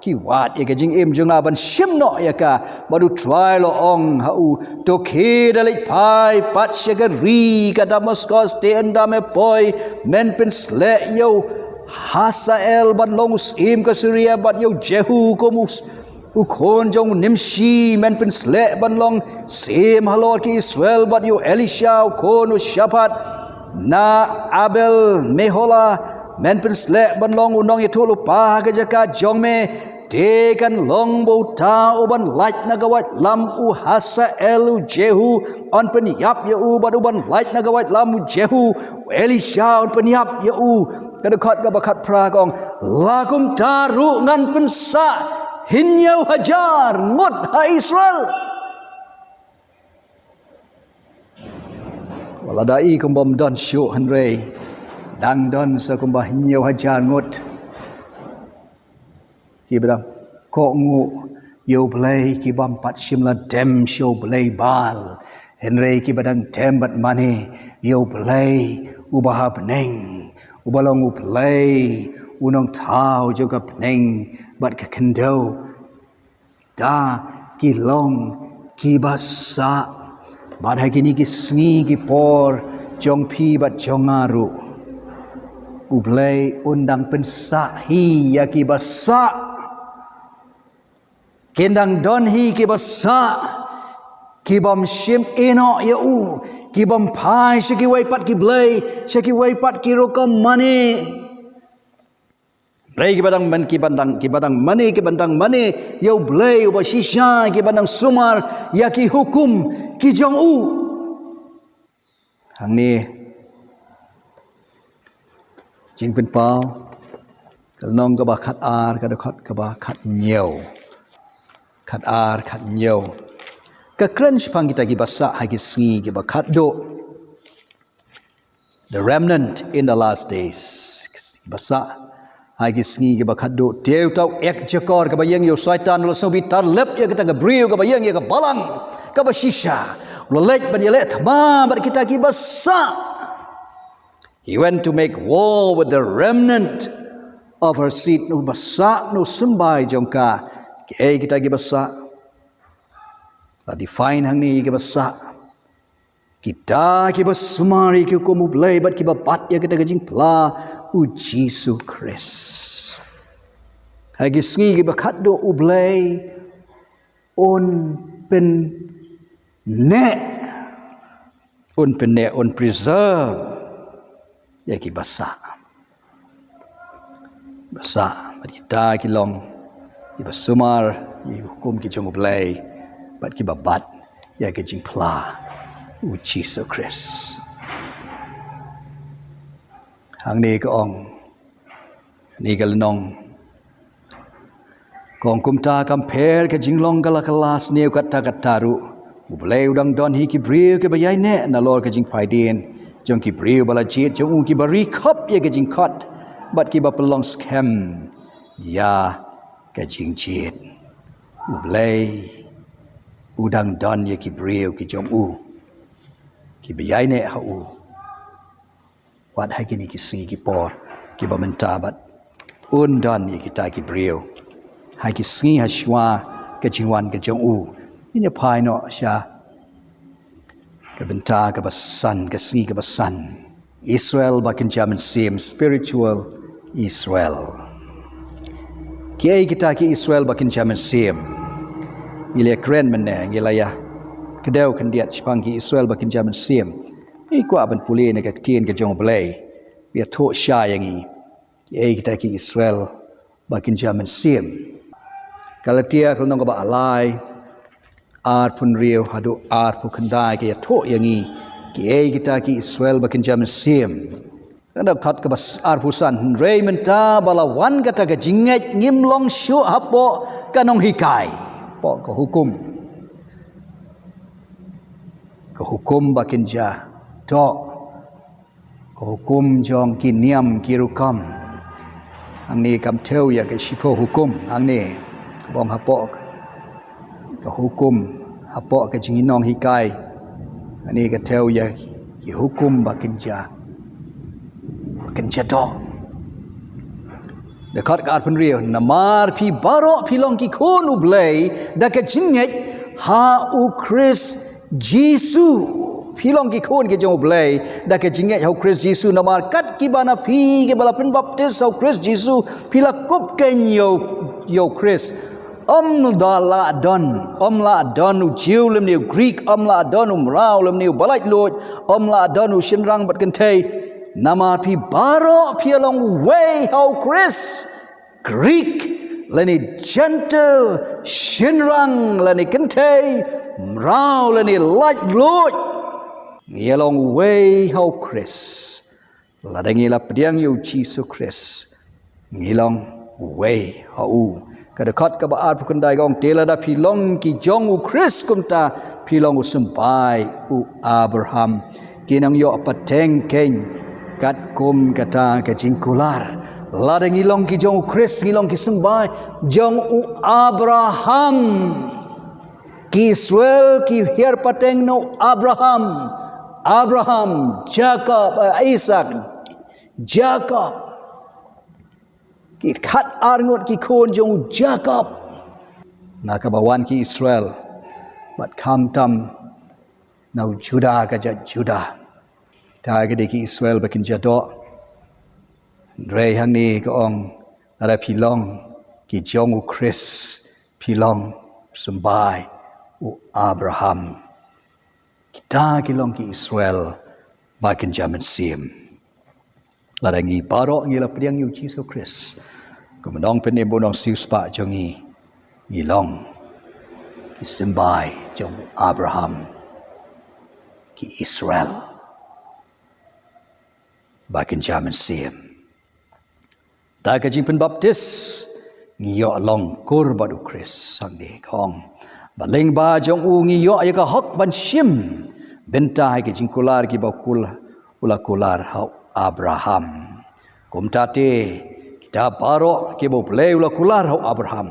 Ki wad ïa ka jingim jong nga ban shim noh ïa ka. Bad U Trai u la ong ha u, to khie da leit phai pat sha ka ri ka Damaskos, te ynda me poi men pynsleh ïa u Hasael ban long u syiem ka Syria, bad ïa u Jehu kum u s-, u khun jong u Nimshi men pynsleh ban long syiem halor ki Israel, bad ïa u Elisha u khun u Shaphat na Abel Mehola men pynsleh ban long u nongïathuhlypa ha ka jaka jong me. Te kan long ba uta uban lait na ka waitlam u Hasael, u Jehu un pynïap ïa u, bad uban lait na ka waitlam u Jehu, u Elisha un pynïap ïa u. Ka dkhot kaba khatphra ka ong, la kumta ruh ngan pynsah hynñiew hajar ngut ha Israel. Wat la da i kumba ym don shuh, hynrei dang don sa kumba hynñiew hajar ngut kiba dang kohnguh ïa U Blei, ki bym pat shym la dem sha u blei Baal, hynrei kiba dang dem bad mane ïa U Blei uba ha bneng, uba long U Blei u Nongthaw jong ka bneng bad ka khyndew. Da ki long kiba sah. Bad ha kine ki sngi ki por jong phi bad jong nga ruh, U Blei un dang pynsah hi ïa kiba sah. Kin dang don hi kiba sah, ki bym shim ïehnoh ïa u, ki bym phai sha kiwei pat ki blei, sha kiwei pat ki rukom mane. Hynrei kiba dang man, kiba dang, kiba dang mane, kiba dang mane ïa U Blei uba shisha, kiba dang sumar ïa ki hukum ki jong u. Hangne, Jingpynpaw, ka lynnong kaba khat ar, ka dkhot kaba khat hynñiew. Khat ar, khat hynñiew. Ka kren shaphang kita kiba sah ha ki sngi kiba khatduh. The remnant in the last days. Kiba sah ha ki sngi kiba khatduh. Te uta u ek jakor kaba ïeng ïa u Soitan u la sngewbha tar lep ïa kata ka briew kaba ïeng ïa ka balang kaba shisha. U la leit ban ïaleh thma bad kita kiba sah. He went to make war with the remnant of her seed. Na u ba sah, na u symbai jong ka. Kiei kita kiba sah? La define hangne ïa kiba sah. Kita kiba sumar ïa ki hukum U Blei bad kiba bat ïa kita ka jingphla U Jisu Khrist. Ha ki sngi kiba khatduh U Blei un pynneh, un pynneh, un preserve ïa kiba sah. Ba sah, bad kita ki long kiba sumar ïa ki hukum ki jong U Blei bad kiba bat ïa ka jingphla U Jisu Khrist. Hangne ka ong, kane ka lynnong ka ong, kumta kam pher ka jinglong ka la kylla sniew katta katta ruh. U Blei u dang don hi ki briew kiba ïaineh nalor ka jingphaidien jong ki briew ba la jied jong u, kiba ri khop ïa ka jingkhot bad kiba pynlong skhem ïa ka jingjied. U Blei u dang don ïa ki briew ki jong u kiba ïaineh ha u. Wat ha kine ki sngi ki por kiba mynta bad un don ïa kita ki briew ha ki sngi ha shuwa ka jingwan ka jong u. Ngin ïa phai noh sha ka bynta kaba san, ka sngi kaba san. Israel ba kynja mynsiem, spiritual Israel. Kiei kita ki Israel ba kynja mynsiem? Ngi la kren mynne, ngi la ïa kdew khyndiat shaphang ki Israel ba kynja mynsiem. Ngi kwah ban pule na ka ktien ka jong U Blei. Ïathuh shai ïa ngi kiei kita ki Israel ba kynja mynsiem. Galatia ka lynnong kaba lai, arphew hynriew haduh arphew khyndai ka ïathuh ïa ngi kiei kita ki Israel ba kynja mynsiem. Ka dkhot kaba arphew san, hynrei mynta ba la wan kata ka jingngeit, ngim long shuh hapoh ka nonghikai, hapoh ka hukum. Ka hukum ba kynja doh, ka hukum jong ki niam ki rukom. Hangne kam thew ïa ka shiphew hukum, hangne ka ong hapoh ka hukum, hapoh ka jingnonghikai. Hangne ka thew ïa ki hukum ba kynja, ba kynja doh. Dkhot ka arphew hynriew, namar phi baroh phi long ki khun U Blei da ka jingngeit ha U Khrist Jisu. Phi long ki khun ki jong U Blei da ka jingngeit ha U Khrist Jisu, namar kat kiba na phi kiba la pynbaptis ha U Khrist Jisu, phi la kup keiñ ïa U, ïa U Khrist. Ym da la don, ym la don u Jiw lymne u Grik, ym la don u mraw lymne u ba laitluid, ym la don u shynrang bad kynthei. Namar phi baroh phi long uwei ha U Khrist. Grik lane Jentil, shynrang lane kynthei, mraw lane laitluid, ngi long uwei ha U Khrist. Lada ngi la pdiang ïa U Jisu Khrist, ngi long uwei ha u. Ka dkhot kaba arphew khyndai ka ong, te lada phi long ki jong U Khrist, kumta phi long u symbai u Abraham, ki nongïoh pateng keiñ katkum kata ka jingkular. Lada ngi long ki jong U Khrist, ngi long ki symbai jong u Abraham. Ki Israel ki hiar pateng na u Abraham. Abraham, Jacob, eh, Isaac, Jacob. Ki khat arngut ki khun jong u Jacob. Na kaba wan ki Israel bad khamtam na u Juda, ka jait Juda. Ta ka dei ki Israel ba kynja doh. Hynrei hangne ka ong, lada phi long ki jong U Khrist, phi long symbai u Abraham. Kita ki long ki Israel ba kynja mynsiem. Lada ngi baroh ngi la pdiang ïa U Jisu Khrist kum u nongpynim bad u nongsiewspah jong ngi, ngi long ki symbai jong u Abraham, ki Israel. ba kin jam mynsiem. Da ka jingpynbaptis ngi ïoh long kur bad u Khrist. Hangne ka ong ba lyngba jong u ngi ïoh ïa ka hok ban shim bynta ha ki jingkular kiba u la kular ha u Abraham. Kumta te kita baroh kiba U Blei u la kular ha u Abraham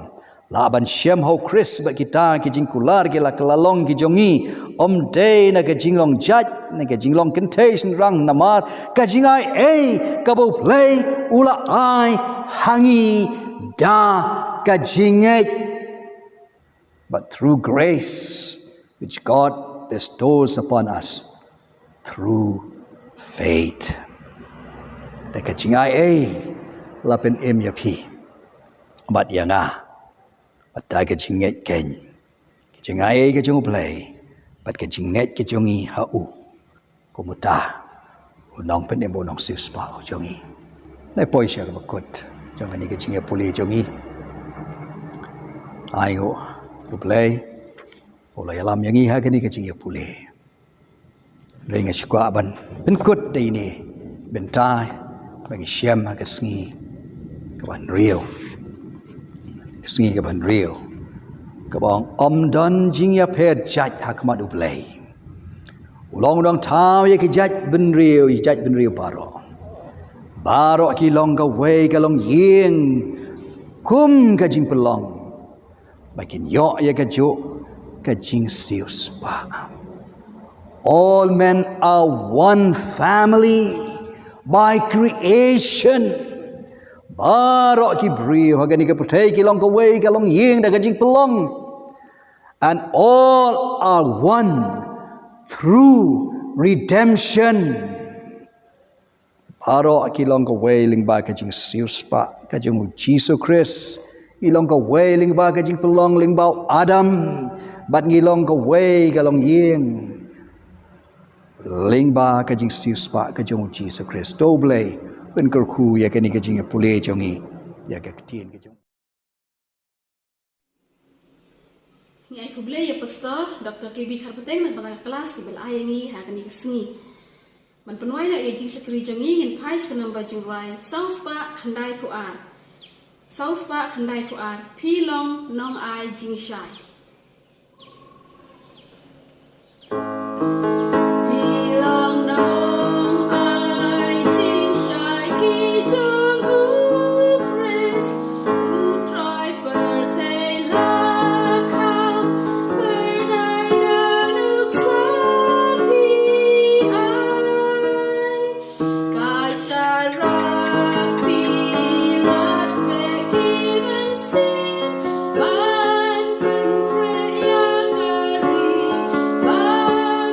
lah ban shem ha u Khrist bad kita ki jingkular ki la kylla long ki jong ngi, ym dei na ka jinglong jait, na ka jinglong kynthei shynrang, namar ka jingai ei kaba U Blei u la ai ha ngi da ka jingngeit. But through grace which God bestows upon us through faith. Da ka jingai ei la pynim ïa phi bad ïa nga. Bad da ka jingngeit keiñ, ka jingai ei ka jong U Blei bad ka jingngeit ka jong ngi ha u, kumta u nongpynim, u nongsiewspah u jong ngi. Nai poi sha kaba kut jong kane ka jingïapule jong ngi. Ai nguh U Blei u la ïalam ïa ngi ha kane ka jingïapule. Hynrei nga sngewkwah ban pynkut da ine i bynta ba ngi shem ha ka sngi kaba hynriew, ka sngi kaba hynriew, kaba ong ym don jingïapher jait ha khmat U Blei. U long u nongthaw ïa ki jait bynriew, ïa ki jait bynriew baroh. Baroh ki long kawei ka longïing kum ka jingpynlong ba kin ïoh ïa kajuh ka jingsiewspah. All men are one family by creation. Baroh ki briew ha kane ka pyrthei ki long kawei ka longïing da ka jingpynlong. And all are one through redemption. Baroh ki long kawei lyngba ka jingsiewspah ka jong u Jisu Khrist. Ki long kawei lyngba ka jingpynlong lyngba u Adam. Bad ngi long kawei ka longïing lyngba ka jingsiewspah ka jong u Jisu Khrist. To U Blei un kyrkhu ïa kane ka jingïapule jong ngi ïa ka ktien ka jong Ngi ai khublei ïa Pastor Doctor K B Kharpateng na ka bynta ka klas kaba la ai ïa ngi ha kane ka sngi. Ban pynwai noh ïa ka jingshakri jong ngi, ngin phai sha ka number jingrwai saw spah khyndai phew ar. Saw spah khyndai phew ar, Phi long nongai jingshai. Phi long nongai jingshai ki jong u Khrist, u Trai pyrthei la kham, pyrthei da nuksa phi ai. Ka sharak phi la tbeh ki mynsiem ban pynkhreh ïa ka ri, ban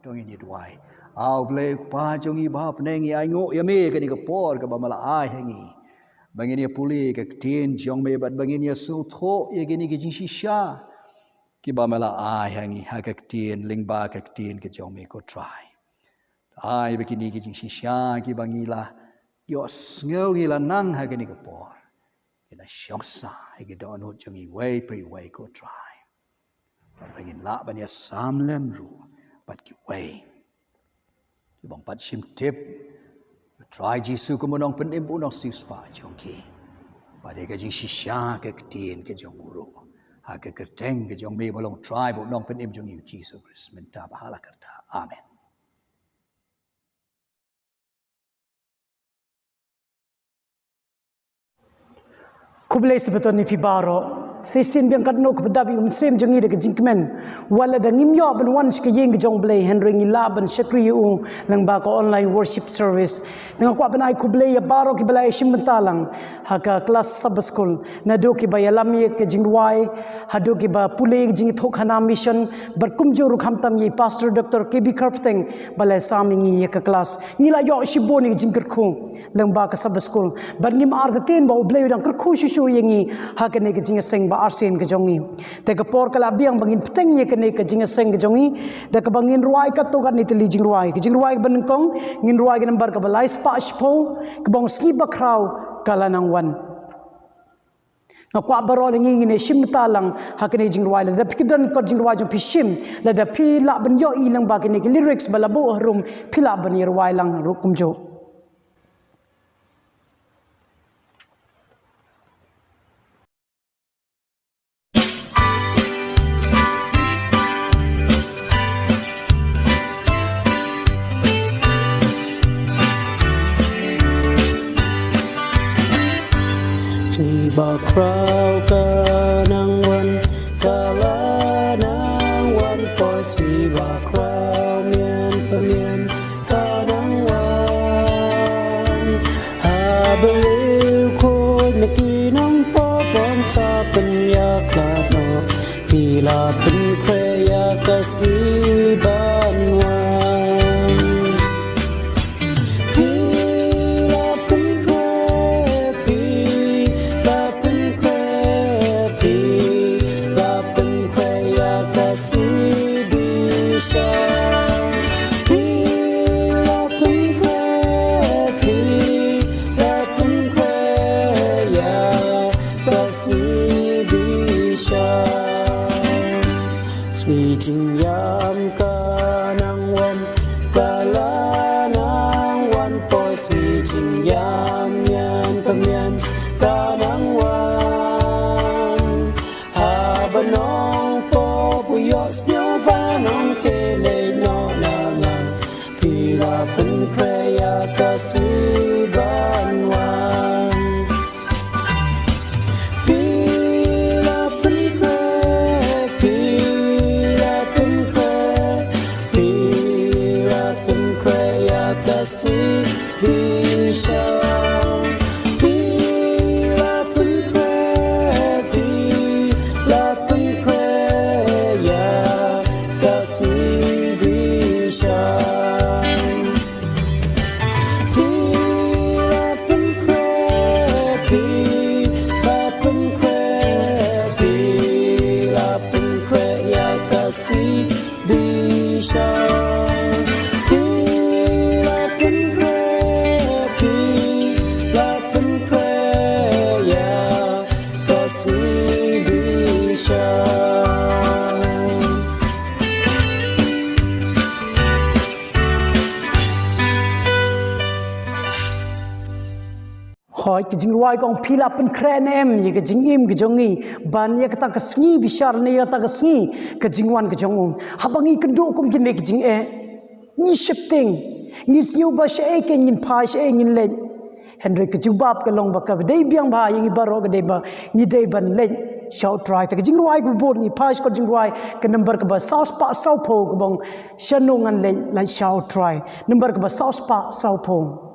To ngin ïa duwai. A U Blei U Kpa jong ngi ba ha bneng, ngi ainguh ïa me ïa kane ka por kaba me la ai ha ngi, ba ngin ïa pule ïa ka ktien jong me bad ba ngin ïa sngewthuh ïa kine ki jingshisha kiba me la ai ha ngi ha ka ktien, lyngba ka ktien ka jong me, ko Trai. Ai ba kine ki jingshisha kiba ngi la ïohsngew, ngi la nang ha kane ka por, ki la shong sah ha ki dohnud jong ngi iwei pa iwei, ko Trai. Bad ba ngin lah ban ïa sam lem ruh bad kiwei kiba ym pat shym tip ïa U Trai Jisu kum u Nongpynim bad u Nongsiewspah jong ki. Bad ïa ka jingshisha ka ktien ka jong u ruh, ha ka kyrteng ka jong me ba long Trai bad u Nongpynim jong ngi, U Jisu Khrist, mynta bad ha la karta. Amen. Khublei Sabbaton ïa phi baroh. Shisien biang katno kaba dap ïa ka mynsiem jong ngi da ka jingkmen, wat lada ngim ïoh ban wan sha ka ïing ka jong U Blei, hynrei ngi lah ban shakri ïa u lyngba ka online worship service. Te nga kwah ban ai khublei ïa baroh kiba la ïashim bynta lang ha ka klas Sabbath School, naduh kiba ïalam ïa ka jingrwai haduh kiba pule ïa ka jingïathuhkhana mission, bad kumjuh ruh khamtam ïa i Pastor Doctor K B Kharpteng ba la sam ïa ngi ïa ka klas. Ngi la ïoh shibun ïa ka jingkyrkhu lyngba ka Sabbath School, bad ngim artatien ba U Blei u dang kyrkhu shuh shuh ïa ngi ha kane ka jingïaseng ba arsien ka jong ngi. Te ka por ka la biang ba ngin bteng ïa kane ka jingïaseng ka jong ngi da kaba ngin rwai katto katne tylli jingrwai. Ka jingrwai kaba nyngkong ngin rwai ka nambar kaba lai spah shiphew, kaba ong Sngi Bakhraw ka la nang wan. Nga kwah baroh na ngi ngin ïashim bynta lang ha kane ka jingrwai. Lada phi kdon ka jingrwai jong phi, shim, lada phi lah ban ïohi lyngba kane ka lyrics ba la buh harum, phi lah ban ïarwai lang ruh kumjuh. Sngi Bakhraw ka nang wan, ka la nang wan, poi Sngi Bakhraw mian pa mian ka nang wan. Haba liw khuid na ki nongpop yn sa pynïakhlad noh, phi la pynkhreh ïa ka sngi ban wan. Phi la pynkhreh, phi la pynkhreh, phi la pynkhreh ïa ka sngi bishar. Phi la pynkhreh, phi la pynkhreh ïa ka sngi bishar. Sngi jingïam ka nang wan, ka la nang wan, poi Sngi jingïam mian pa mian ka nang wan. Haba nongpop u ïohsngew ba nongkhie leit noh na nga, phi la pynkhreh ïa ka sngi ban wan. Phi la pynkhreh, phi la pynkhreh, phi la pynkhreh ïa ka sngi bishar. Phi la pynkhreh, phi la pynkhreh ïa ka sngi bishar. Phi la pynkhreh, phi la pynkhreh, phi la pynkhreh ïa ka sngi bishar. Phi la pynkhreh, phi la pynkhreh ïa ka sngi bishar. Hooid, ka jingrwai ka ong phi la pynkhreh ne em ïa ka jingim ka jong ngi ban ïa kata ka sngi bishar ne ïa kata ka sngi ka jingwan ka jong u. Haba ngi kynduh kum kine ki jingeh, ngi sheptieng, ngi sngew ba shaei kein ngin phai, shaei ngin leit. Hynrei ka jubab ka long ba ka dei biang ba ïa ngi baroh ka dei ba ngi dei ban leit sha U Trai. Te ka jingrwai kaba bud ngi phai sha ka jingrwai ka nambar kaba saw spah saw phew kaba ong shano ngan leit, leit sha U Trai. Nambar kaba saw spah saw phew.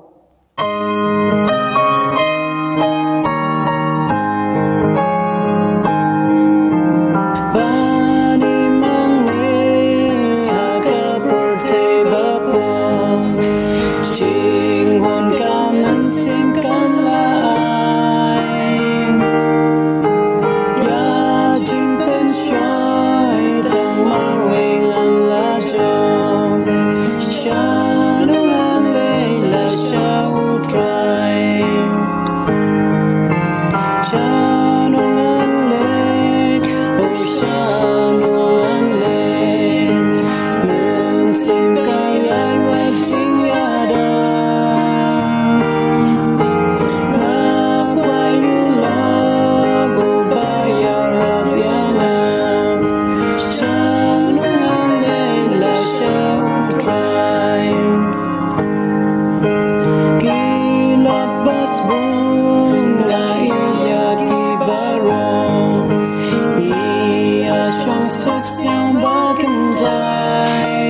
Shong suk siang ba kynjai.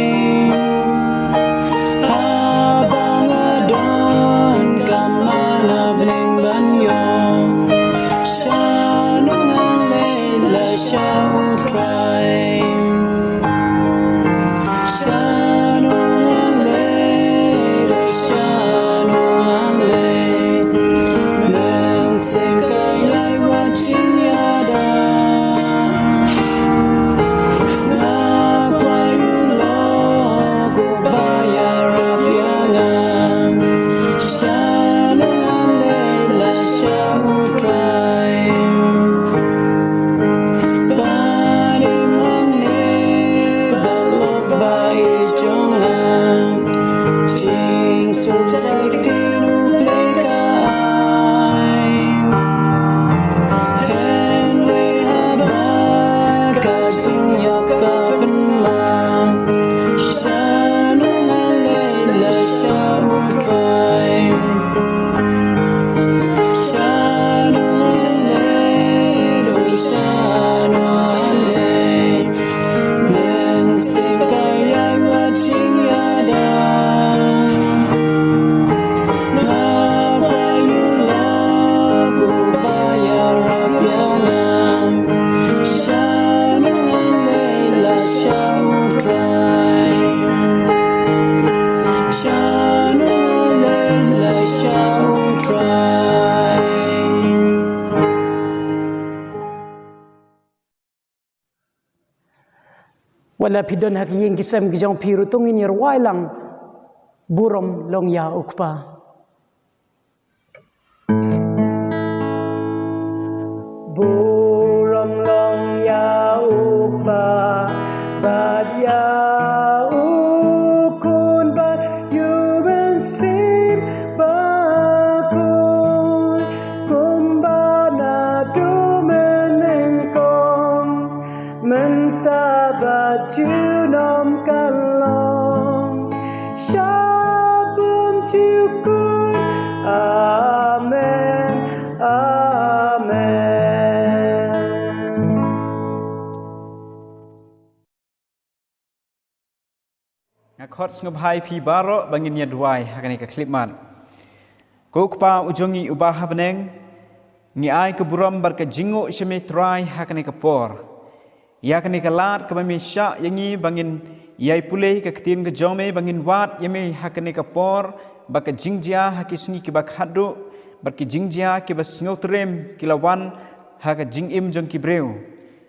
Haba nga don ka man ha bneng ban ïoh. Sha nong ngan leit la sha U Trai. Sha nong ngan leit, oh sha nong ngan leit. Mynsiem ka ïai wad jingïada. Nga kwah ïoh lok uba ïarap ïa nga. Sha nong ngan leit la sha U Trai. Bad im hangne bad lok ba ïeit jong nga. Jingsuk jai ktien U Blei ka ai. Hynrei haba ka jingïap ka pynmang, sha nong ngan leit la sha U Trai. Sha nong ngan leit, oh sha nong ngan leit. Mynsiem ka ïai wad jingïada. Nga kwah ïoh lok uba ïarap ïa nga. Sha nong ngan leit la sha U Trai. Sha nong ngan leit la sha U Trai. Wat la phi don ha ki ïing ki sem ki jong phi ruh, to ngin ïa rwai lang Burom Long ïa U Kpa. Burom long ïa U Kpa bad ïa U Khun bad U Mynsiem Bakhuid, kumba naduh mynnyngkong, mynta bad junom ka long, sha bymjukut. Amen, amen. Nga khot sngewbha ïa phi baroh ba ngin ïa duwai ha kane ka khyllipmat. Ko Kpa u jong ngi uba ha bneng, ngi ai ka burom bad ka jingnguh sha me Trai ha kane ka por. Ïa kane ka lad kaba me shah ïa ngi ba ngin ïai pule ka ktien ka jong me, ba ngin wad ïa me ha kane ka por, ba ka jingjia ha ki sngi kiba khatduh bad ki jingjia kiba sngewtriem ki la wan ha ka jingim jong ki briew.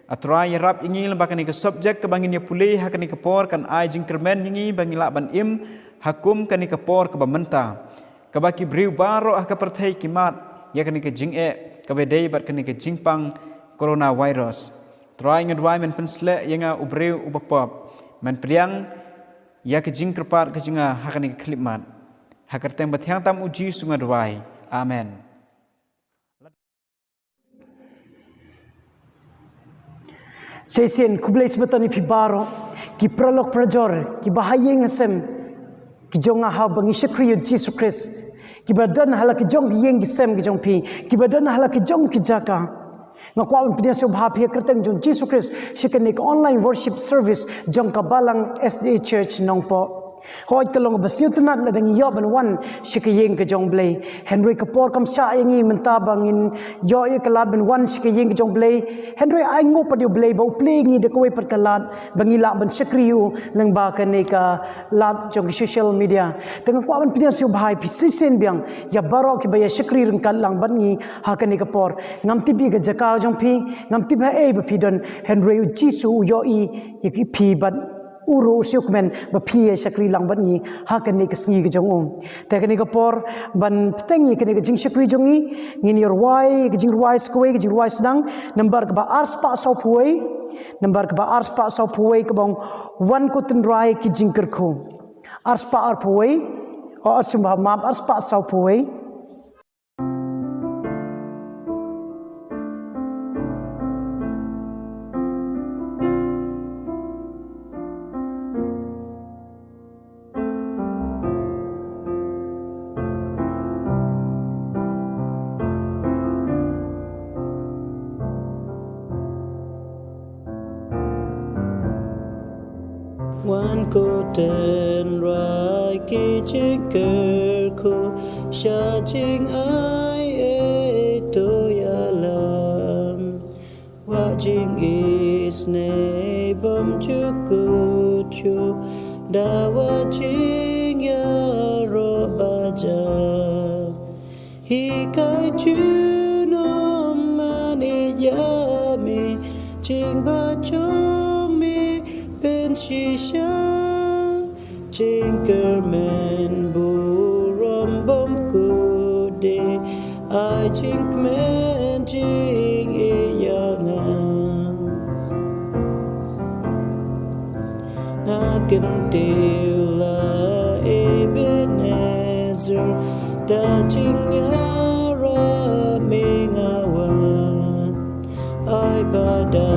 A Trai, ïarap ïa ngi lyngba kane ka subject kaba ngin ïa pule ha kane ka por, kan ai jingkyrmen ïa ngi ba ngi lah ban im ha kum kane ka por kaba mynta, kaba ki briew baroh ha ka pyrthei ki mad ïa kane ka jingeh kaba dei bad kane ka jingpang coronavirus. Trai, nga duwai men pynsleh ïa nga u briew uba pop, men pdiang ïa ka jingkyrpad ka jong nga ha kane ka khyllipmat. Ha ka kyrteng bathiang tam U Jisu nga duwai. Amen. Shisien khublei shibun ïa phi baroh ki paralok parajor kiba ha ïing ha sem ki jong nga, haba ngi shakri ïa U Jisu Khrist, kiba don ha la ki jong ki ïing ki sem ki jong phi, kiba don ha la ki jong ki jaka. Nga kwah ban pdiang sngewbha ïa phi ha ka kyrteng jong U Jisu Khrist sha kane ka online worship service jong ka Balang S D A Church Nongpoh. Hooid, ka long kaba sngewtynnat lada ngi ïoh ban wan sha ka ïing ka jong U Blei. Hynrei ka por kam shah ïa ngi mynta ba ngin ïoh ïa ka lad ban wan sha ka ïing ka jong U Blei. Hynrei ai nguh pat ïa U Blei ba u plie ïa ngi da kawei pat ka lad ba ngi lah ban shakri ïa u lyngba kane ka lad jong ki social media. Te nga kwah ban pdiang sngewbha ïa phi shisien biang, ïa baroh kiba ïa shakri ryngkat lang bad ngi ha kane ka por. Ngam tip ïa ka jaka jong phi, ngam tip haei ba phi don, hynrei U Jisu u ïohi ïa phi bad u ruh u sngewkmen ba phi ïa shakri lang bad ngi ha kane ka sngi ka jong u. Te kane ka por ban bteng ïa kane ka jingshakri jong ngi, ngin ïa rwai ka jingrwai sa kawei, ka jingrwai sdang, nambar kaba arspah sawphew wei, nambar kaba arspah sawphew wei kaba ong, Wan ko tynrai ki jingkyrkhu. Arspah arphew wei, o, arspah, map, arspah sawphew wei. Wan ko tynrai ki jingkyrkhu sha jingai ei to ïalam. Wah jingisynei bymjukut shuh da wah jingïaroh ba jam. Hikai junom ngan ïa me, jingbha jong me pynshisha. Jingkyrmen burom bymkut dei, ai jingkmen jingïeit ïa nga. Nga kyntiew la Ebenezer, da jingïarap me nga wan. Ai ba da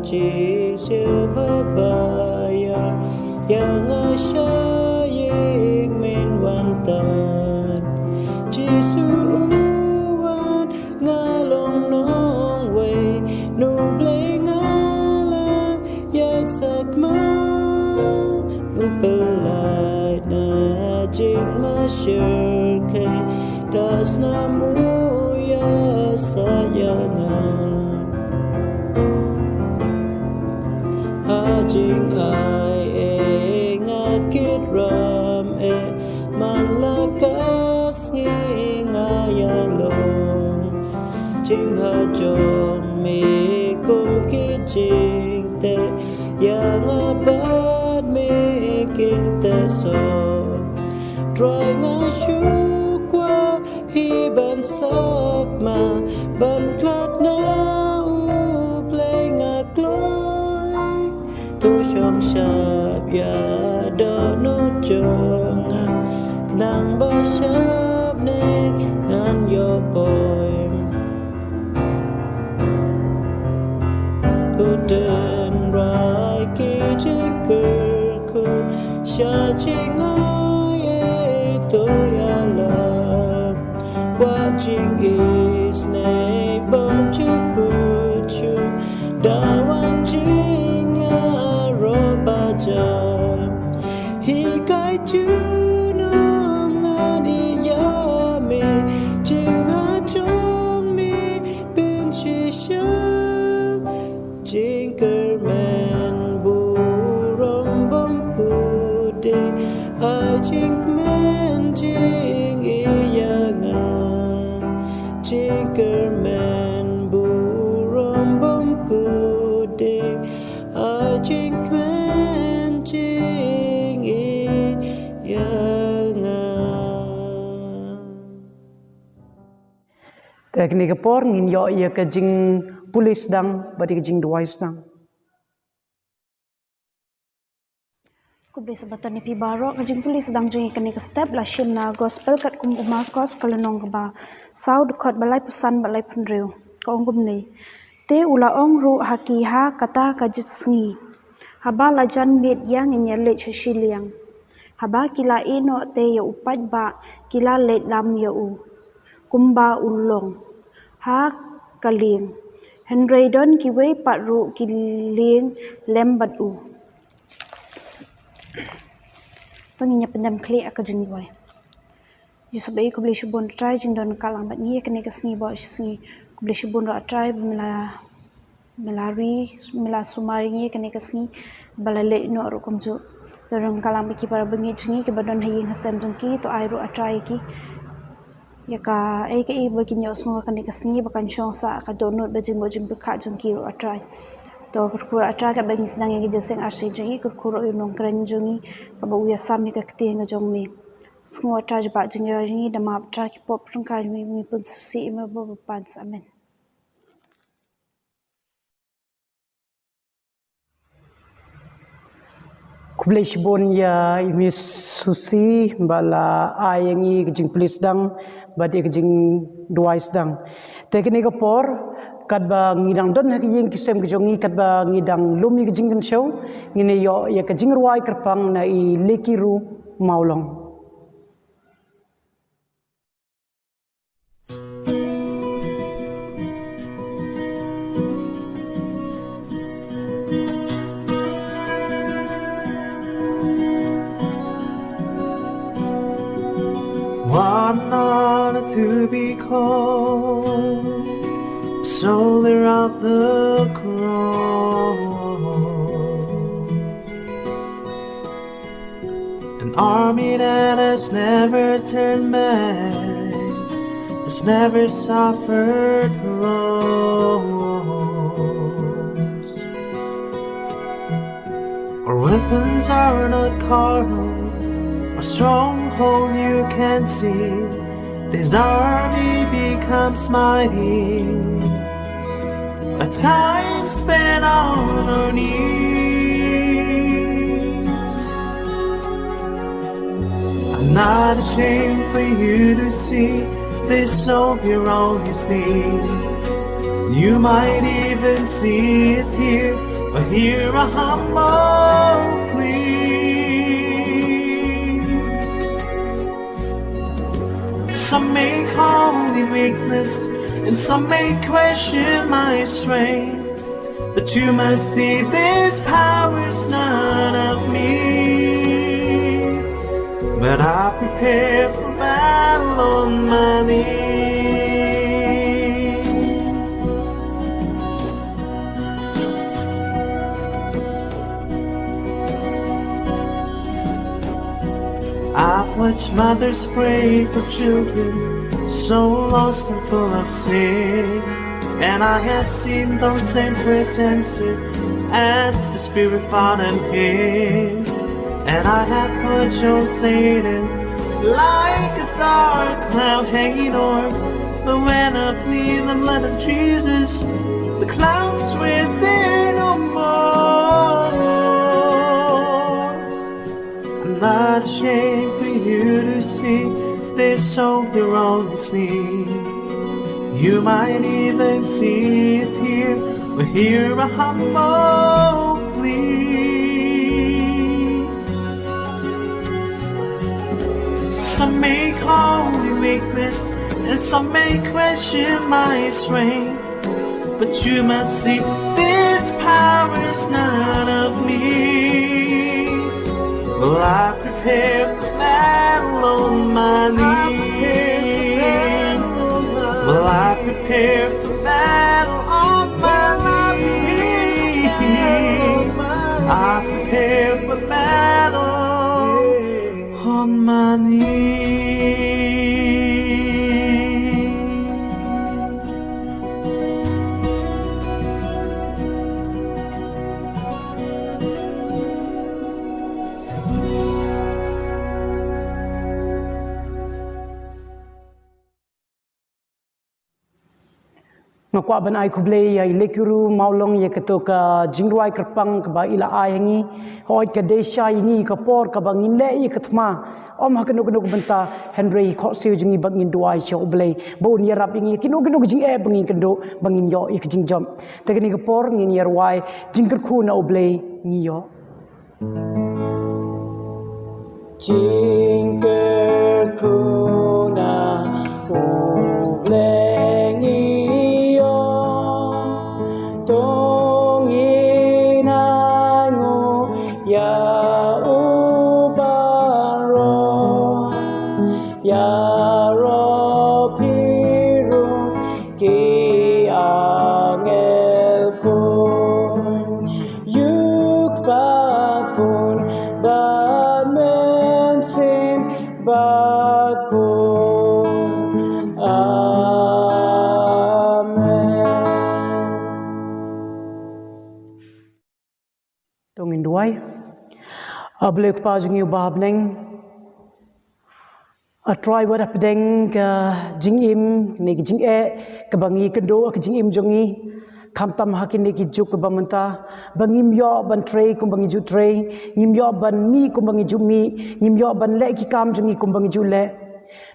jingsngewbha ba ïa, ïa nga sha ïing men wan tan. Jisu u wan nga long nongwei, na U Blei nga la ïaid sakma. U pyllait na jingmashyrkhei, da snam u ïasaid ïa nga. Ha jingai ei nga kit ram ei, man la ka sngi nga ïalong. Jingbha jong me kum ki jingteh, ïa nga bad me kin teh sop. Trai nga shu kwah hi ban sakma, ban khlad na U Blei nga kloi. To shong shap ïa dohnud jong nga, khnang ba shapneng ngan ïoh poi. To tynrai ki jingkyrkhu sha jingai ei to ïalam. Wah jingisynei bymjukut shuh da wah jingïaroh ba jam. Hikai junom ngan ïa me, jingbha jong me pynshisha. Jingkyrmen burom bymkut dei, ai jingkmen jingïeit ïa nga. Jingkyrmen burom bymkut dei, ai jingkmen jingïeit ïa nga. Te kane ka por ngin ïoh ïa ka jingpule sdang bad ïa ka jingduwai sdang. Khublei Sabbaton ïa phi baroh. Ka jingpule sdang jong ngi kane ka step la shim na Gospel katkum u Markos, ka lynnong kaba saw, dkhot ba laiphew san bad laiphew hynriew. Ka ong kumne: Te u la ong ruh ha ki ha kata ka jingsngi: Haba la jan miet ïa ngin ïaleit sha shiliang. Haba ki la ïeh noh te ïa u paidbah, ki la leit lam ïa u kumba u long ha ka lieng. Hynrei don kiwei pat ruh ki lieng lem bad u. To ngin ïa pyndem khlieh ha ka jingduwai. Jisu ba ïeit, khublei shibun Trai jingdon ka lang bad ngi ha kane ka sngi bad shi sngi. Khublei shibun ruh Trai ba me la, me la ri, me la sumar ïa ngi ha kane ka sngi ba la leit noh ruh kumjuh. To don ka lang bad ki para bangeit jong ngi kiba don ha ïing ha sem jong ki, to ai ruh Trai ïa ki ïa kaei kaei ba kin ïohsngew ha kane ka sngi ba kan shong sah ka dohnud bad jingmut jingpyrkhat jong ki ruh Trai. To kyrkhu ruh Trai kaba ngi sdang ïa ka jingïaseng arsien jong ngi, kyrkhu ruh ïa u nongkren jong ngi kaba u ïasam ïa ka ktien ka jong me. Sngew Trai jubab jingïaroh jong ngi, da map Trai ki pop ryngkat jong me, ngi pynsngewsih ïa me ba ban pan sa. Amen. Khublei shibun ïa i Miss Susi ba la ai ïa ngi ka jingpule sdang bad ïa ka jingduwai sdang. Te kane ka por katba ngi dang don ha ka ïing ki sem ka jong ngi, katba ngi dang lum ïa ka jingkynshew, ngin ïoh ïa ka jingrwai kyrpang na i Lekiru Mawlong. to be called soldier of the cross. An army that has never turned back, has never suffered loss. Our weapons are not carnal, our stronghold you can see. This army becomes mighty, a time spent on our knees. I'm not ashamed for you to see this soldier on his knees. You might even see a tear, but hear a humble plea. Some may call me weakness, and some may question my strength. But you must see this power's not of me, but I prepare for battle on my knees. I've watched mothers pray for children so lost and full of sin. And I have seen those same prayers answered as the Spirit fought and came. And I have heard Joel Satan like a dark cloud hanging o'er. But when I plead the blood of Jesus, the clouds were there no more. I'm not ashamed for you to see this soldier on his knees. You might even see a tear or hear a humble plea. Some may call me weakness, and some may question my strength. But you must see this power is not of me. Well, I prepare for battle on my knees. Well, I prepare for battle on my knees. I prepare for battle on my knees. Nga kwah ban ai khublei ïa i Lekuru Mawlong ïa kato ka jingrwai kyrpang kaba i la ai ha ngi. Hooid ka dei sha ïa ngi ka por kaba ngin leh ïa ka thma. Ym ha kano kano ka bynta, hynrei khohsiew jong ngi ba ngin duwai sha U Blei ba un ïarap ïa ngi kino kino ka jingeh ba ngin kynduh ba ngin ïoh ïa ka jingjop. Te kane ka por ngin ïa rwai Jingkyrkhu na U Blei ngi ïoh. Jingkyrkhu na U Blei ngi ïoh, to ngin ai nguh ïa u baroh, ïaroh phi ruh ki angel khun, ïa u Kpa Khun bad Mynsiem Bakhuid. Amen. To ngin duwai. A Blei Kpa jong ngi uba ha bneng, A Trai, wat hapdeng ka jingim ne ka jingeh kaba ngi kynduh ha ka jingim jong ngi, khamtam ha kine ki juk kaba mynta, ba ngim ïoh ban trei kumba ngi ju trei, ngim ïoh ban mih kumba ngi ju mih, ngim ïoh ban leh ki kam jong ngi kumba ngi ju leh.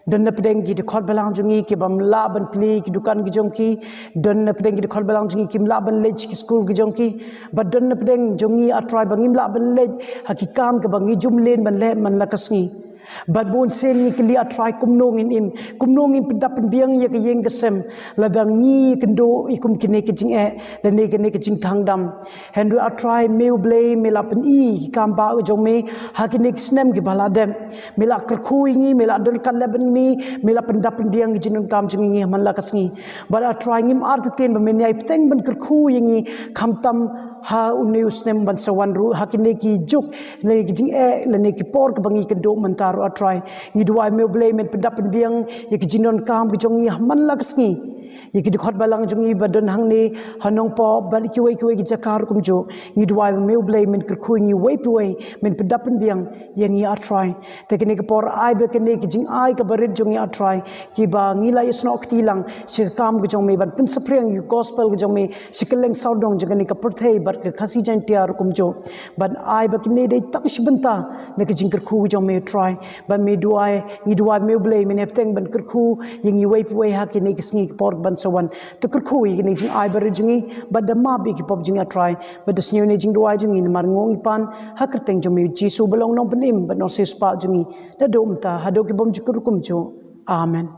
Don napdeng ki dkhot balang jong ngi ki bym lah ban plie ki dukan ki jong ki, don napdeng ki dkhot balang jong ngi kim lah ban leit ki skul ki jong ki, bad don napdeng jong ngi, A Trai, ba ngim lah ban leit ha ki kam kaba ngi ju mlien ban leh man la ka sngi. Bad bun sien ngi kylli, A Trai, kumno ngin im, kumno ngin pyndap pynbiang ïa ka ïing ka sem, lada ngi kynduh ïa kum kine ki jingeh lane kine ki jingkhang dam. Hynrei A Trai, me U Blei me la pyni ïa ki kam ba jong me ha kine ki snem kiba la dep. Me la kyrkhu ïa ngi, me la don ryngkat lem bad ngi, me la pyndap pynbiang ïa ki jingdonkam jong ngi ha man la ka sngi. Bad A Trai, ngim artatien ba men ïai bteng ban kyrkhu ïa ngi, khamtam ha une u snem ban sa wan ruh, ha kine ki juk lane ki jingeh lane ki por kiba ngi kynduh mynta ruh, A Trai. Ngi duwai, me U Blei men pyndap pynbiang ïa ki jingdonkam ki jong ngi ha man la ka sngi. Ïa ki dkhot balang jong ngi ba don hangne ha Nongpoh bad kiwei kiwei ki jaka ruh kumjuh. Ngi duwai ba me U Blei men kyrkhu ïa ngi uwei pa uwei, men pyndap pynbiang ïa ngi, A Trai. Te kane ka por ai ba kane ka jingai kaba rit jong ngi, A Trai, kiba ngi la ïasnoh kti lang sha ka kam ka jong me ban pynsaphriang ïa ka gospel ka jong me sha kylleng sawdong jong kane ka pyrthei bad ka Khasi Jaiñtia ruh kumjuh. Bad ai ba kine dei tang shi bynta na ka jingkyrkhu ka jong me, A Trai. Bad me duwai, ngi duwai, me U Blei men ïai bteng ban kyrkhu ïa ngi uwei pa uwei ha kine ki sngi ki por ban sa wan. To kyrkhu ïa kine ki jingai ba rit jong ngi bad da map ïa ki pop jong ngi, A Trai. Bad da sngew ïa kine ki jingduwai jong ngi namar ngi pan ha ka kyrteng jong me U Jisu ba long Nongpynim bad Nongsiewspah jong ngi, naduh mynta haduh ki bymjukut ruh kumjuh. Amen.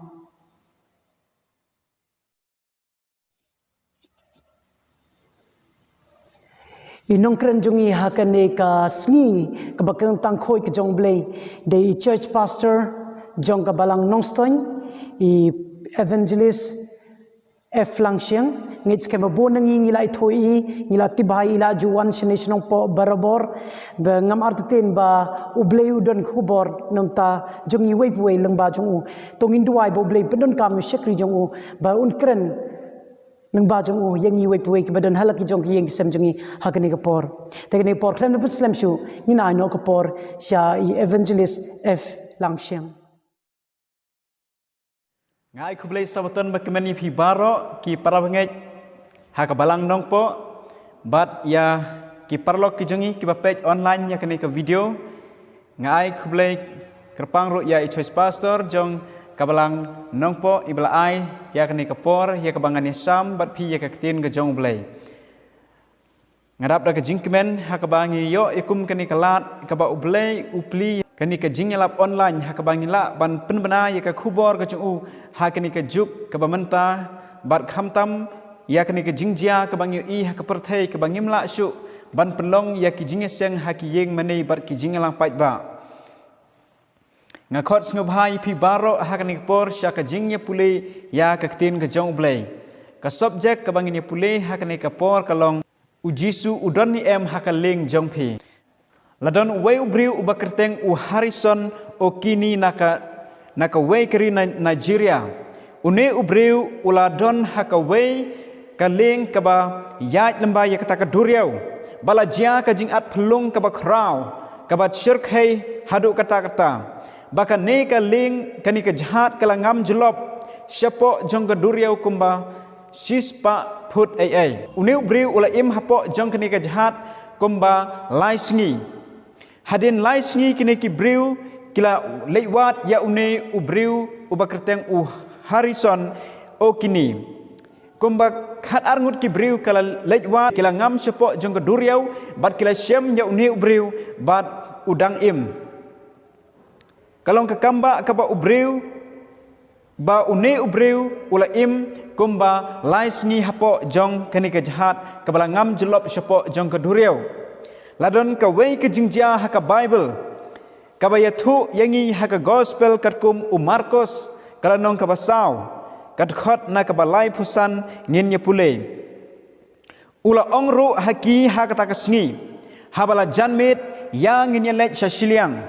I nongkren jong ngi ha kane ka sngi kaba kyntang khuid ka jong U Blei dei i church pastor jong ka balang Nongstoiñ, i Evangelist F Langshiang. Ngeit skhem ba bun na ngi ngi la ithuh ïa i, ngi la tip ba i la ju wan shane sha Nongpoh barabor. Ba ngam artatien ba U Blei u don khubor na ka bynta jong ngi uwei pa uwei lyngba jong u. To ngin duwai ba U Blei un pyndonkam ïa u shakri jong u ba un kren lyngba jong u ïa ngi uwei pa uwei kiba don ha la ki jong ki ïing ki sem jong ngi ha kane ka por. Te kane ka por khlem da pynslem shuh, ngin ai noh ka por sha i Evangelist F Langshiang. Nga ai khublei sabbaton bakmen ïa phi baroh ki para bangeit ha ka balang Nongpoh bad ïa ki paralok ki jong ngi kiba peit online ïa kane ka video. Nga ai khublei kyrpang ruh ïa i church pastor jong ka balang Nongpoh iba la ai ïa kane ka por ïa kaba ngan ïasam bad phi ïa ka ktien ka jong U Blei. Nga dap da ka jingkmen ha kaba ngi ïoh ïa kum kane ka lad kaba U Blei u plie kane ka jingïalap online ha kaba ngi lah ban pynbna ïa ka khubor ka jong u ha kane ka juk kaba mynta bad khamtam ïa kane ka jingjia kaba ngi ïohi ha ka pyrthei kaba ngim lah shuh ban pynlong ïa ki jingïaseng ha ki ïing mane bad ki jingïalang paidbah. Nga khot sngewbha ïa phi baroh ha kane ka por sha ka jingïapule ïa ka ktien ka jong U Blei. Ka subject kaba ngin ïapule ha kane ka por ka long, U Jisu u don ne em ha ka lieng jong phi? La don uwei u briew uba kyrteng u Harrison Okini na ka, na kawei ka ri na Nigeria. Une u briew u la don ha kawei ka lieng kaba ïaid lyngba ïa kata ka duriaw, ba la jia ka jingat phyllung kaba khraw, kaba shyrkhei haduh katta katta. Ba kane ka lieng, kane ka jahaj ka la ngam jyllop shapoh jong ka duriaw kumba shispah phut ei ei. Une u briew u la im hapoh jong kane ka jahaj kumba lai sngi. Hadien lai sngi kine ki briew ki la leit wad ïa une u briew uba kyrteng u Harrison Okini. Kumba khat ar ngut ki briew ki la leit wad, ki la ngam shapoh jong ka duriaw bad ki la shem ïa une u briew bad u dang im. Ka long ka kam ba kaba u briew, ba une u briew u la im kumba lai sngi hapoh jong kane ka jahaj kaba la ngam jyllop shapoh jong ka duriaw. La don kawei ka jingjia ha ka Baibl kaba ïathuh ïa ngi ha ka Gospel katkum u Markos, ka lynnong kaba saw, ka dkhot na kaba laiphew san ngin ïapule. U la ong ruh ha ki ha kata ka sngi, haba la jan miet, ïa ngin ïaleit sha shiliang.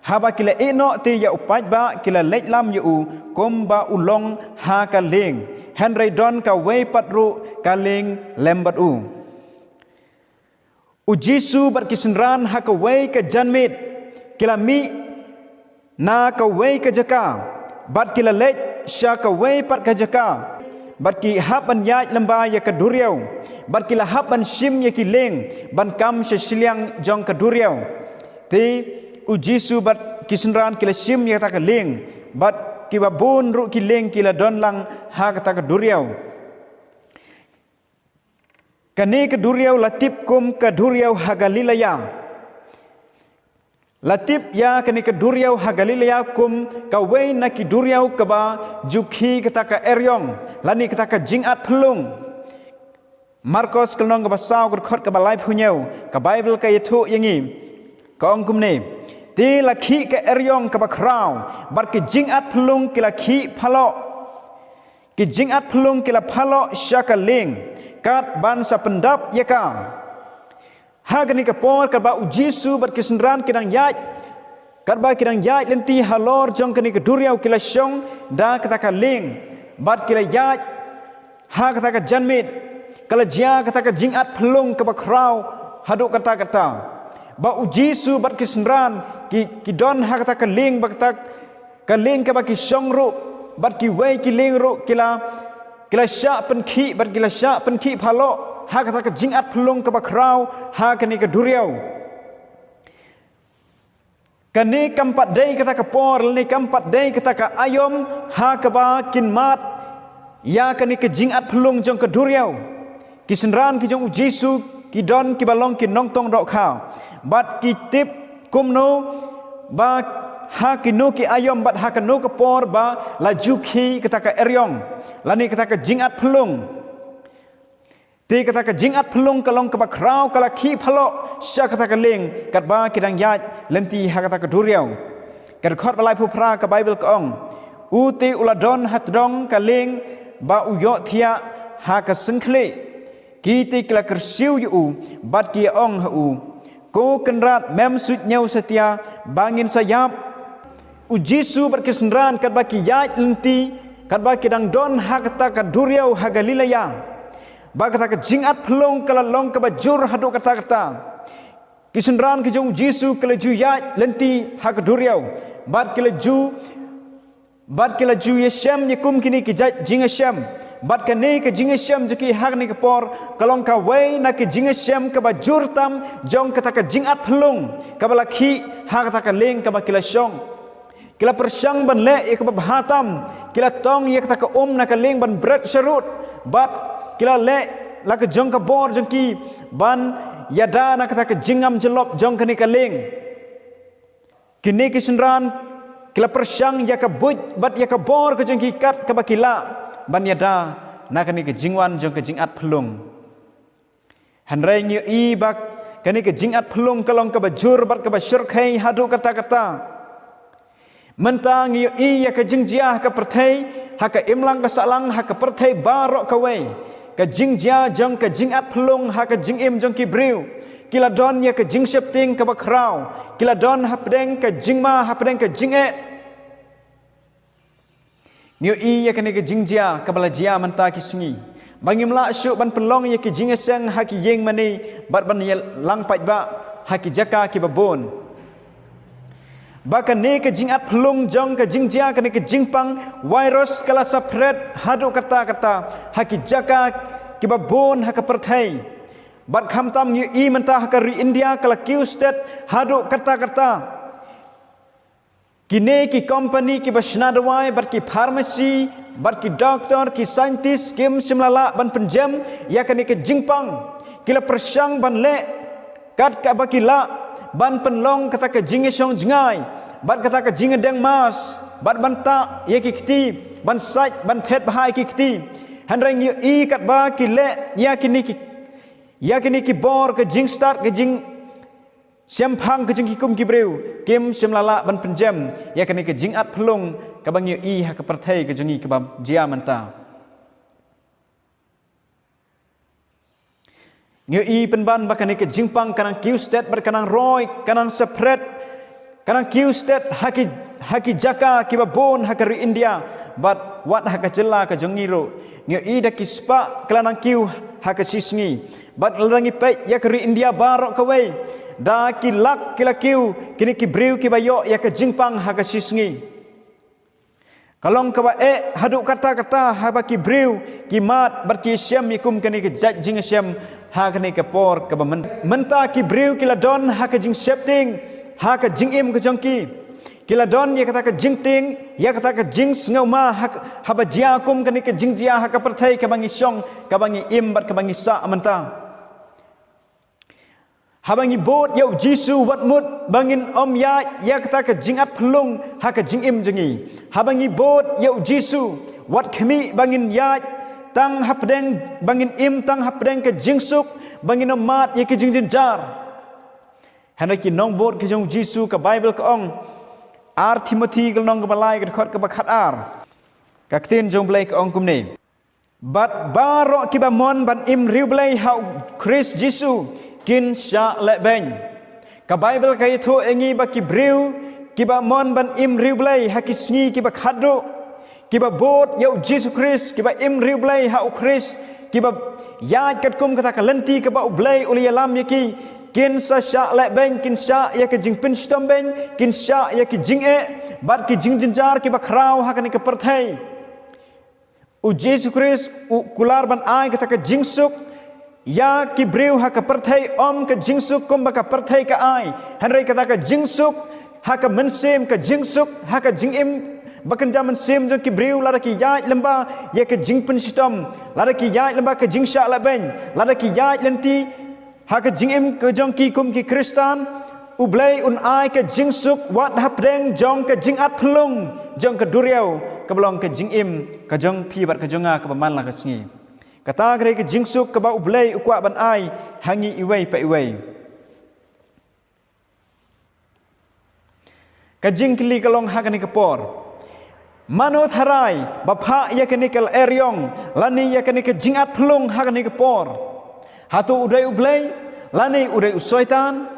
Haba ki la ïehnoh te ïa u paidbah, ki la leit lam ïa u kumba u long ha ka lieng, hynrei don kawei pat ruh ka lieng lem bad u. U Jisu bad ki synran ha kawei ka jan miet ki la mih na kawei ka jaka, bad ki la leit sha kawei pat ka jaka, bad ki hap ban ïaid lyngba ïa ka duriaw, bad ki la hap ban shim ïa ki lieng ban kam sha shiliang jong ka duriaw. Te u Jisu bad ki synran ki la shim ïa kata ka lieng, bad kiba bun ruh ki lieng ki la don lang ha kata ka duriaw. Kane ka duriaw la tip kum ka duriaw ha Galilea. La tip ïa kane ka duriaw ha Galilea kum kawei na ki duriaw kaba ju khih kata ka eriong lane kata ka jingatphyllung. Markos ka lynnong kaba saw ka dkhot kaba laiphew hynñiew, ka Baibl ka ïathuh ïa ngi, ka ong kumne: Te la khih ka eriong kaba khraw, bad ki jingatphyllung ki la khih phaloh. Ki jingatphyllung ki la phaloh sha ka lieng, kat ban sa pyndap ïa ka. Ha kane ka por katba u Jisu bad ki synran ki dang ïaid, katba ki dang ïaid lynti halor jong kane ka duriaw, ki la shong da kata ka lieng, bad ki la ïaid ha kata ka janmiet. Ka la jia kata ka jingatphyllung kaba khraw haduh katta katta, ba u Jisu bad ki synran ki, ki don ha kata ka lieng, ba kata ka lieng kaba ki shong ruh, bad kiwei ki lieng ruh ki la, ki la shah pynkhih, bad ki la shah pynkhih phaloh ha kata ka jingatphyllung kaba khraw ha kane ka duriaw. Kane kam pat dei kata ka por, lane kam pat dei kata ka aïom ha kaba kin mad ïa kane ka jingatphyllung jong ka duriaw. Ki synran ki jong u Jisu ki don kiba long ki nongtong dohkha, bad ki tip kumno ba ha kino ki aïom bad ha kano ka por ba la ju khih kata ka eriong lane kata ka jingatphyllung. Te kata ka jingatphyllung ka long kaba khraw, ka la khih phaloh sha kata ka lieng katba ki dang ïaid lynti ha kata ka duriaw. Ka dkhot ba laiphew phra ka Baibl ka ong: U te u la don ha tdong ka lieng ba u ïohthiah ha ka syngkhlieh. Ki te ki la kyrsiew ïa u, bad ki ïa ong ha u: Ko Kynrad, mem suidñiew satia ba ngin sa ïap? U Jisu bad ki synran katba ki ïaid lynti, katba ki dang don ha kata ka duriaw ha Galilea, ba kata ka jingatphyllung ka la long kaba jur haduh katta katta. Ki synran ki jong u Jisu ki la ju ïaid lynti ha ka duriaw, bad ki la ju, bad ki la ju ïashem ïa kum kine ki jait jingïashem. Bad kane ka jingïashem jong ki ha kane ka por ka long kawei na ka jingïashem kaba jur tam jong kata ka jingatphyllung kaba la khih ha kata ka lieng kaba ki la shong. Ki la pyrshang ban leh ïa kaba bha tam, ki la tong ïa kata ka um na ka lieng ban bret sharud, bad ki la leh la ka jong ka bor jong ki ban ïada na kata ka jingngam jyllop jong kane ka lieng. Kine ki synran ki la pyrshang ïa ka buit bad ïa ka bor ka jong ki kat kaba ki lah ban ïada na kane ka jingwan jong ka jingatphyllung. Hynrei ngi ïohi ba kane ka jingatphyllung ka long kaba jur bad kaba shyrkhei haduh katta katta. Mynta ngi ïohi ïa ka jingjia ha ka pyrthei, ha ka imlang ka sahlang, ha ka pyrthei baroh kawei. Ka jingjia jong ka jingatphyllung ha ka jingim jong ki briew. Ki la don ïa ka jingsheptieng kaba khraw. Ki la don hapdeng ka jingma, hapdeng ka jingeh. Ngi ïohi ïa kane ka jingjia kaba la jia mynta ki sngi, ba ngim lah shuh ban pynlong ïa ki jingïaseng ha ki ïing mane bad ban ïalang paidbah ha ki jaka kiba bun. Ba kane ka jingatphyllung jong ka jingjia, kane ka jingpang virus ka la spread haduh katta katta ha ki jaka kiba bun ha ka pyrthei. Bad khamtam ngi ïohi mynta ha ka ri India ka la kiew stet haduh katta katta. Kine ki company kiba shna dawai, bad ki pharmacy, bad ki doktor, ki scientist, kim shym la lah ban pynjem ïa kane ka jingpang. Ki la pyrshang ban leh kat kaba ki lah ban pynlong kata ka jingïashong jngai, bad kata ka jingdeng mask, bad ban tah ïa ki kti, ban sait, ban thet bha ïa ki kti. Hynrei ngi ïohi katba ki leh ïa kine ki, ïa kine ki bor ka jingstad, ka jing shemphang ka jong ki kum ki briew, kim shym la lah ban pynjem ïa kane ka jingatphyllung kaba ngi ïohi ha ka pyrthei ka jong ngi kaba jia mynta. Ngi ïohi pynban ba kane ka jingpang ka nang kiew stet bad ka nang roi, ka nang spread, ka nang kiew stet ha ki, ha ki jaka kiba bun ha ka ri India, bad wat ha ka jylla ka jong ngi ruh. Ngi ïohi da ki spah ki la nang kiew ha ka shi sngi. Bad lada ngi peit ïa ka ri India baroh kawei, da ki lak ki la kiew kine ki briew kiba ïoh ïa ka jingpang ha ka shi sngi. Ka long kaba eh haduh katta katta haba ki briew ki mad bad ki shem ïa kum kane ka jait jingïashem ha kane ka por kaba myn-, mynta ki briew ki la don ha ka jingsheptieng ha ka jingim ka jong ki. Ki la don ïa kata ka jingtieng, ïa kata ka jingsngewma ha, haba jia kum kane ka jingjia ha ka pyrthei kaba ngi shong, kaba ngi im bad kaba ngi sah mynta. Haba ngi bud ïa u Jisu, wat mut ba ngin ym ïaid ïa kata ka jingat phyllung ha ka jingim jong ngi. Haba ngi bud ïa u Jisu, wat khmih ba ngin ïaid tang hapdeng, ba ngin im tang hapdeng ka jingsuk, ba ngin ym mad ïa ki jingjynjar. Hynrei ki nongbud ki jong u Jisu, ka Baibl ka ong, ar Timothi ka lynnong kaba lai, ka dkhot kaba khatar. Ka ktien jong U Blei ka ong kumne: Bad baroh kiba mon ban im riewblei ha u Khrist Jisu kin shah lehbeiñ. Ka Baibl ka ïathuh ïa ngi ba ki briew kiba mon ban im riewblei ha ki sngi kiba khatduh, kiba bud ïa u Jisu Khrist, kiba im riewblei ha u Khrist, kiba ïaid katkum kata ka lynti kaba U Blei u la ïalam ïa ki, kin sa shah lehbeiñ, kin shah ïa ka jingpynshitom beiñ, kin shah ïa ki jingeh bad ki jingjynjar kiba khraw ha kane ka pyrthei. U Jisu Khrist u kular ban ai kata ka jingsuk ïa ki briew ha ka pyrthei, ym ka jingsuk kumba ka pyrthei ka ai, hynrei kata ka jingsuk ha ka mynsiem, ka jingsuk ha ka jingim ba kynja mynsiem jong ki briew, lada ki ïaid lyngba ïa ka jingpynshitom, lada ki ïaid lyngba ka jingshah lehbeiñ, lada ki ïaid lynti ha ka jingim ka jong ki kum ki Khristan, U Blei un ai ka jingsuk wat hapdeng jong ka jingat phyllung jong ka duriaw kaba long ka jingim ka jong phi bad ka jong nga kaba man la ka sngi. Kata ka dei ka jingsuk kaba U Blei u kwah ban ai ha ngi iwei pa iwei. Ka jingkylli ka long ha kane ka por: Mano tharai ba phah ïa kane ka lyer ïong lane ïa kane ka jingat phyllung ha kane ka por? Hato u dei U Blei lane u dei u Soitan?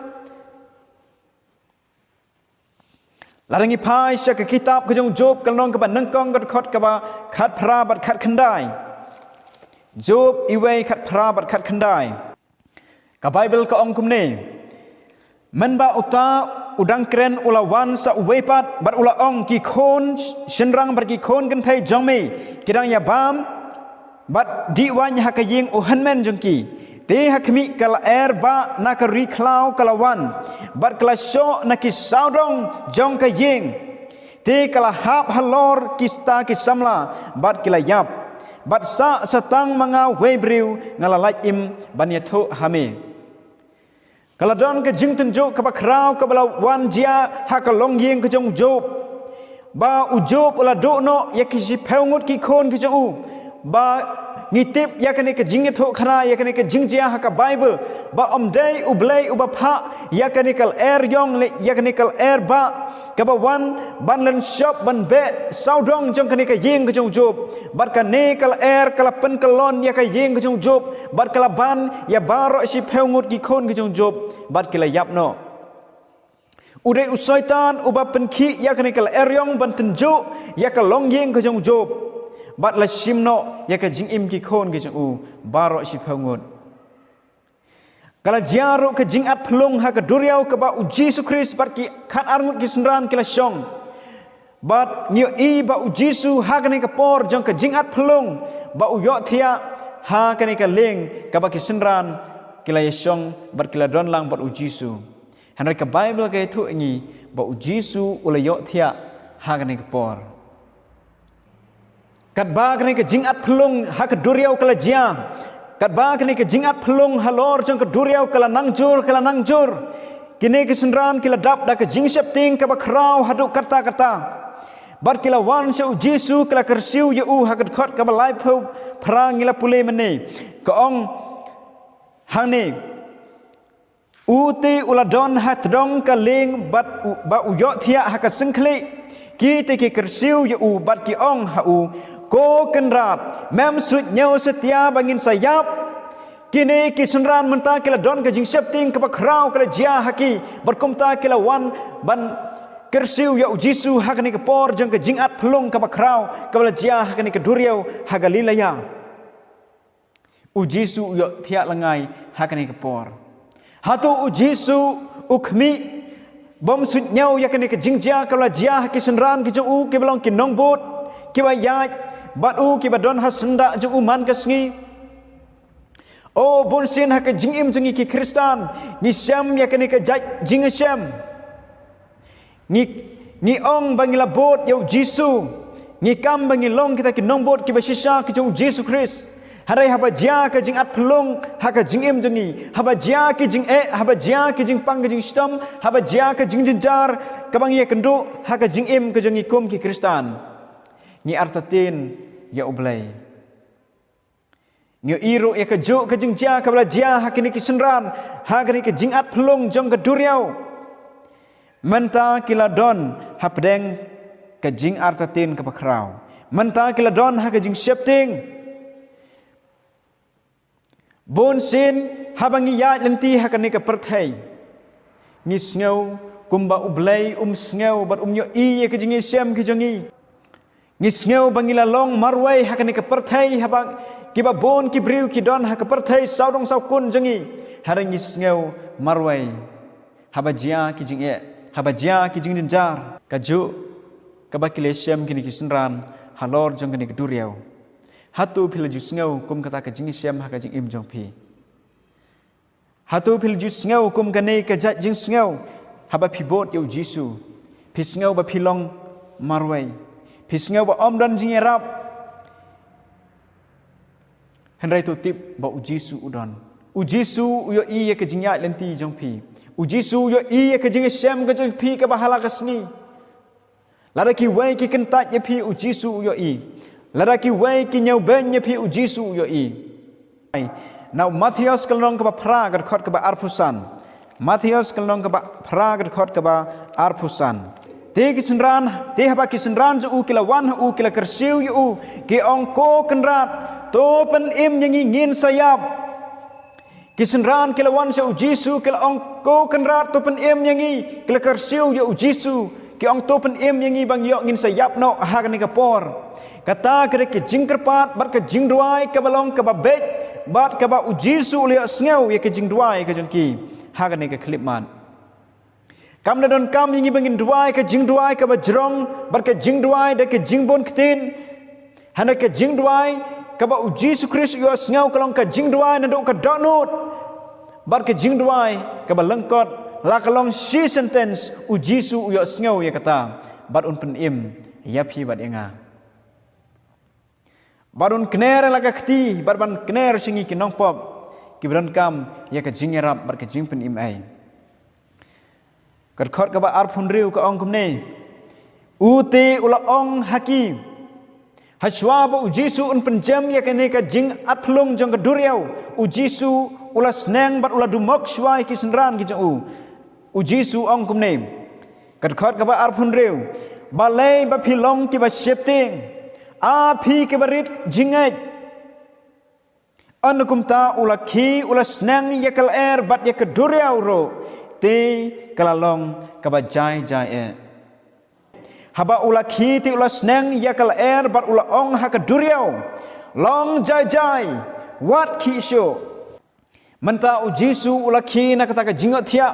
Lada ngi phai sha ka kitab ka jong u Job, ka lynnong kaba nyngkong, ka dkhot kaba khatphra bad khatkhyndai. Job iwei, khatphra bad khatkhyndai. Ka Baibl ka ong kumne: Mynba uta u dang kren u la wan sa uwei pat bad u la ong, ki khun shynrang bad ki khun kynthei jong me ki dang ïa bam bad dih waiñ ha ka ïing u hynmen jong ki. Te ha khmih, ka lyer bah na ka ri khlaw ka la wan bad ka la shoh na ki sawdong jong ka ïing. Te ka la hap halor kita ki samla bad ki la ïap. Bad sah sa tang ma nga wei briew nga la lait im ban ïathuh ha me. Ka la don ka jingtynjuh kaba khraw kaba la wan jia ha ka longïing ka jong u Job. Ba u Job u la duh noh ïa ki shiphew ngut ki khun ki jong u. Ba ngi tip ïa kane ka jingïathuhkhana, ïa kane ka jingjia ha ka Baibl, ba ym dei U Blei uba phah ïa kane ka lyer ïong lane ïa kane ka lyer bah kaba wan ban lynshop ban beh sawdong jong kane ka ïing ka jong u Job. Bad kane ka lyer ka la pynkyllon ïa ka ïing ka jong u Job bad ka la ban ïa baroh shiphew ngut ki khun ki jong u Job bad ki la ïap noh. U dei u Soitan uba pynkhih ïa kane ka lyer ïong ban tynjuh ïa ka longïing ka jong u Job bad la shim noh ïa ka jingim ki khun ki jong u baroh shiphew ngut. Ka la jia ruh ka jingat phyllung ha ka duriaw kaba u Jisu Khrist bad ki khatar ngut ki synran ki la shong. Bad ngi ïohi ba u Jisu ha kane ka por jong ka jingat phyllung ba u ïohthiah ha kane ka lieng kaba ki synran ki la ïashong bad ki la don lang bad u Jisu. Hynrei ka Baibl ka ïathuh ïa ngi ba u Jisu u la ïohthiah ha kane ka por. Katba kane ka jingat phyllung ha ka duriaw ka la jia, katba kane ka jingat phyllung halor jong ka duriaw ka la nang jur, ka la nang jur, kine ki synran ki la dap da ka jingsheptieng kaba khraw haduh katta katta. Bad ki la wan sha u Jisu, ki la kyrsiew ïa u. Ha ka dkhot kaba laiphew phra ngi la pule mynne, ka ong hangne: U te u la don ha tdong ka lieng bad u, ba u ïohthiah ha ka syngkhlieh. Ki te ki kyrsiew ïa u bad ki ong ha u: Ko Kynrad, mem suidñiew satia ba ngin sa ïap? Kine ki synran mynta ki la don ka jingsheptieng kaba khraw ka la jia ha ki, bad kumta ki la wan ban kyrsiew ïa u Jisu ha kane ka por jong ka jingat phyllung kaba khraw kaba la jia ha kane ka duriaw ha Galilea. U Jisu u ïohthiah lyngngai ha kane ka por. Hato u Jisu u khmih bym suidñiew ïa kane ka jingjia kaba la jia ha ki synran ki jong u kiba long ki nongbud, kiba ïaid bad u, kiba don ha syndah jong u man ka sngi? O, bunsien ha ka jingim jong ngi ki Khristan ngi shem ïa kane ka jait jingshem. Ngi, ngi ong ba ngi la bud ïa u Jisu. Ngi kam ba ngi long kita ki nongbud kiba shisha ki jong u Jisu Khrist. Hynrei haba jia ka jingatphyllung ha ka jingim jong ngi, haba jia ki jingeh, haba jia ki jingpang ki jingshitom, haba jia ka jingjynjar kaba ngi ïakynduh ha ka jingim ka jong ngi kum ki Khristan, ngi artatien ïa U Blei. Ngi ïohi ruh ïa kajuh ka jingjia kaba la jia ha kine ki synran, ha kane ka jingatphyllung jong ka duriaw. Mynta ki la don hapdeng ka jingartatien kaba khraw. Mynta ki la don ha ka jingsheptieng. Bun sien haba ngi ïaid lynti ha kane ka pyrthei, ngi sngew kumba U Blei um sngew bad um ïohi ïa ka jingïashem ki jong ngi. Ngi sngew ba ngi la long marwei ha kane ka pyrthei, haba kiba bun ki briew ki don ha ka pyrthei sawdong sawkun jong ngi. Hynrei ngi sngew marwei haba jia ki jingeh, haba jia ki jingjynjar. Kajuh kaba ki la ïashem kine ki synran halor jong kane ka duriaw. Hato phi la ju sngew kum kata ka jingïashem ha ka jingim jong phi? Hato phi la ju sngew kum kane ka jait jingsngew haba phi bud ïa U Jisu? Phi sngew ba phi long marwei. Phi sngew ba ym don jingïarap. Hynrei to tip ba U Jisu u don. U Jisu u ïohi ïa ka jingïaid lynti jong phi. U Jisu u ïohi ïa ka jingïashem ka jong phi kaba ha la ka sngi. Lada kiwei ki kyntait ïa phi, U Jisu u ïohi. Lada kiwei ki ñiewbeiñ ïa phi, U Jisu u ïohi. Na u Mathaios ka lynnong kaba phra ka dkhot kaba arphew san. Mathaios ka lynnong kaba phra ka dkhot kaba arphew san. Te ki synran, te haba ki synran jong u ki la wan ha u, ki la kyrsiew ïa u, ki ong, Ko Kynrad, to pynim ïa ngi, ngin sa ïap. Ki synran ki la wan sha U Jisu, ki la ong, Ko Kynrad, to pynim ïa ngi. Ki la kyrsiew ïa U Jisu, ki ong, To pynim ïa ngi, ba ngi ïoh ngin sa ïap noh ha kane ka por. Kata ka dei ka jingkyrpad bad ka jingduwai kaba long kaba beit, bad kaba U Jisu u la ïohsngew ïa ka jingduwai ka jong ki ha kane ka khyllipmat. Kam da donkam ïa ngi ba ngin duwai ka jingduwai kaba jrong bad ka jingduwai da ka jingbun ktien. Hynrei ka jingduwai kaba U Jisu Khrist u ïohsngew ka long ka jingduwai naduh ka dohnud. Bad ka jingduwai kaba lyngkot, la ka long shi sentence, U Jisu u ïohsngew ïa kata, bad un pynim ïa phi bad ïa nga. Bad un kner la ka kti, bad ban kner sha ngi ki nongpop kiba donkam ïa ka jingïarap bad ka jingpynim ei. Ka dkhot kaba arphew hynriew ka ong kumne: U te u la ong ha ki. Hashwa ba U Jisu un pynjem ïa kane ka jingatphyllung jong ka duriaw, U Jisu u la sneng bad u la dumok shuwa ïa ki synran ki jong u. U Jisu u ong kumne, ka dkhot kaba arphew hynriew: Balei ba phi long kiba sheptieng, A phi kiba rit jingngeit? Ynda kumta u la khie, u la sneng ïa ka lyer bad ïa ka duriaw ruh, te ka la long kaba jai jai eh. Haba u la khie te u la sneng ïa ka lyer bad u la ong ha ka duriaw, Long jai jai, wat khih shuh. Mynta U Jisu u la khie na kata ka jingïohthiah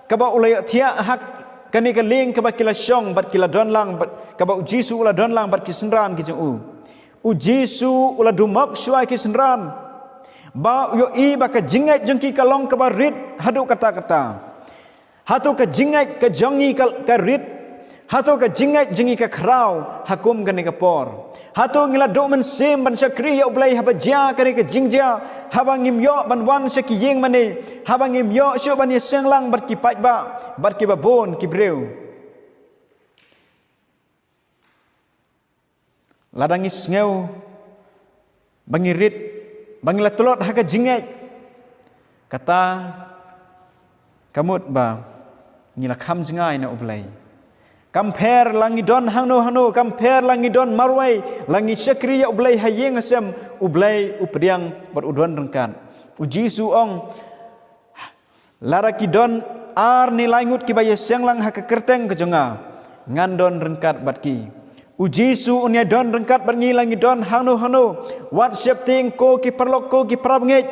kaba u la ïohthiah ha kane ka lieng kaba ki la shong bad ki la don lang bad, kaba U Jisu u la don lang bad ki synran ki jong u. U Jisu u la dumok shuwa ïa ki synran ba u ïohi ba ka jingngeit jong ki ka long kaba rit haduh katta katta. Hato ka jingngeit ka jong ngi ka, ka rit? Hato ka jingngeit jong ngi ka khraw ha kum kane ka por? Hato ngi la duh mynsiem ban shakri ïa U Blei haba jia kane ka jingjia, haba ngim ïoh ban wan sha ki ïing mane, haba ngim ïoh shuh ban ïaseng lang bad ki paidbah bad kiba bun ki briew? Lada ngi sngew ba ngi rit, ba ngi la tlot ha ka jingngeit, kata ka mut ba ngi la kham jngai na U Blei. Kam pher la ngi don hangno hangno, kam pher la ngi don marwei, la ngi shakri ïa U Blei ha ïing ha sem, U Blei u pdiang bad u don ryngkat. U Jisu u ong, Lada ki don ar ne lai ngut kiba ïaseng lang ha ka kyrteng ka jong nga, ngan don ryngkat bad ki. U Jisu un ïa don ryngkat bad ngi la ngi don hangno hangno. Wat sheptieng ko ki paralok, ko ki parabangeit.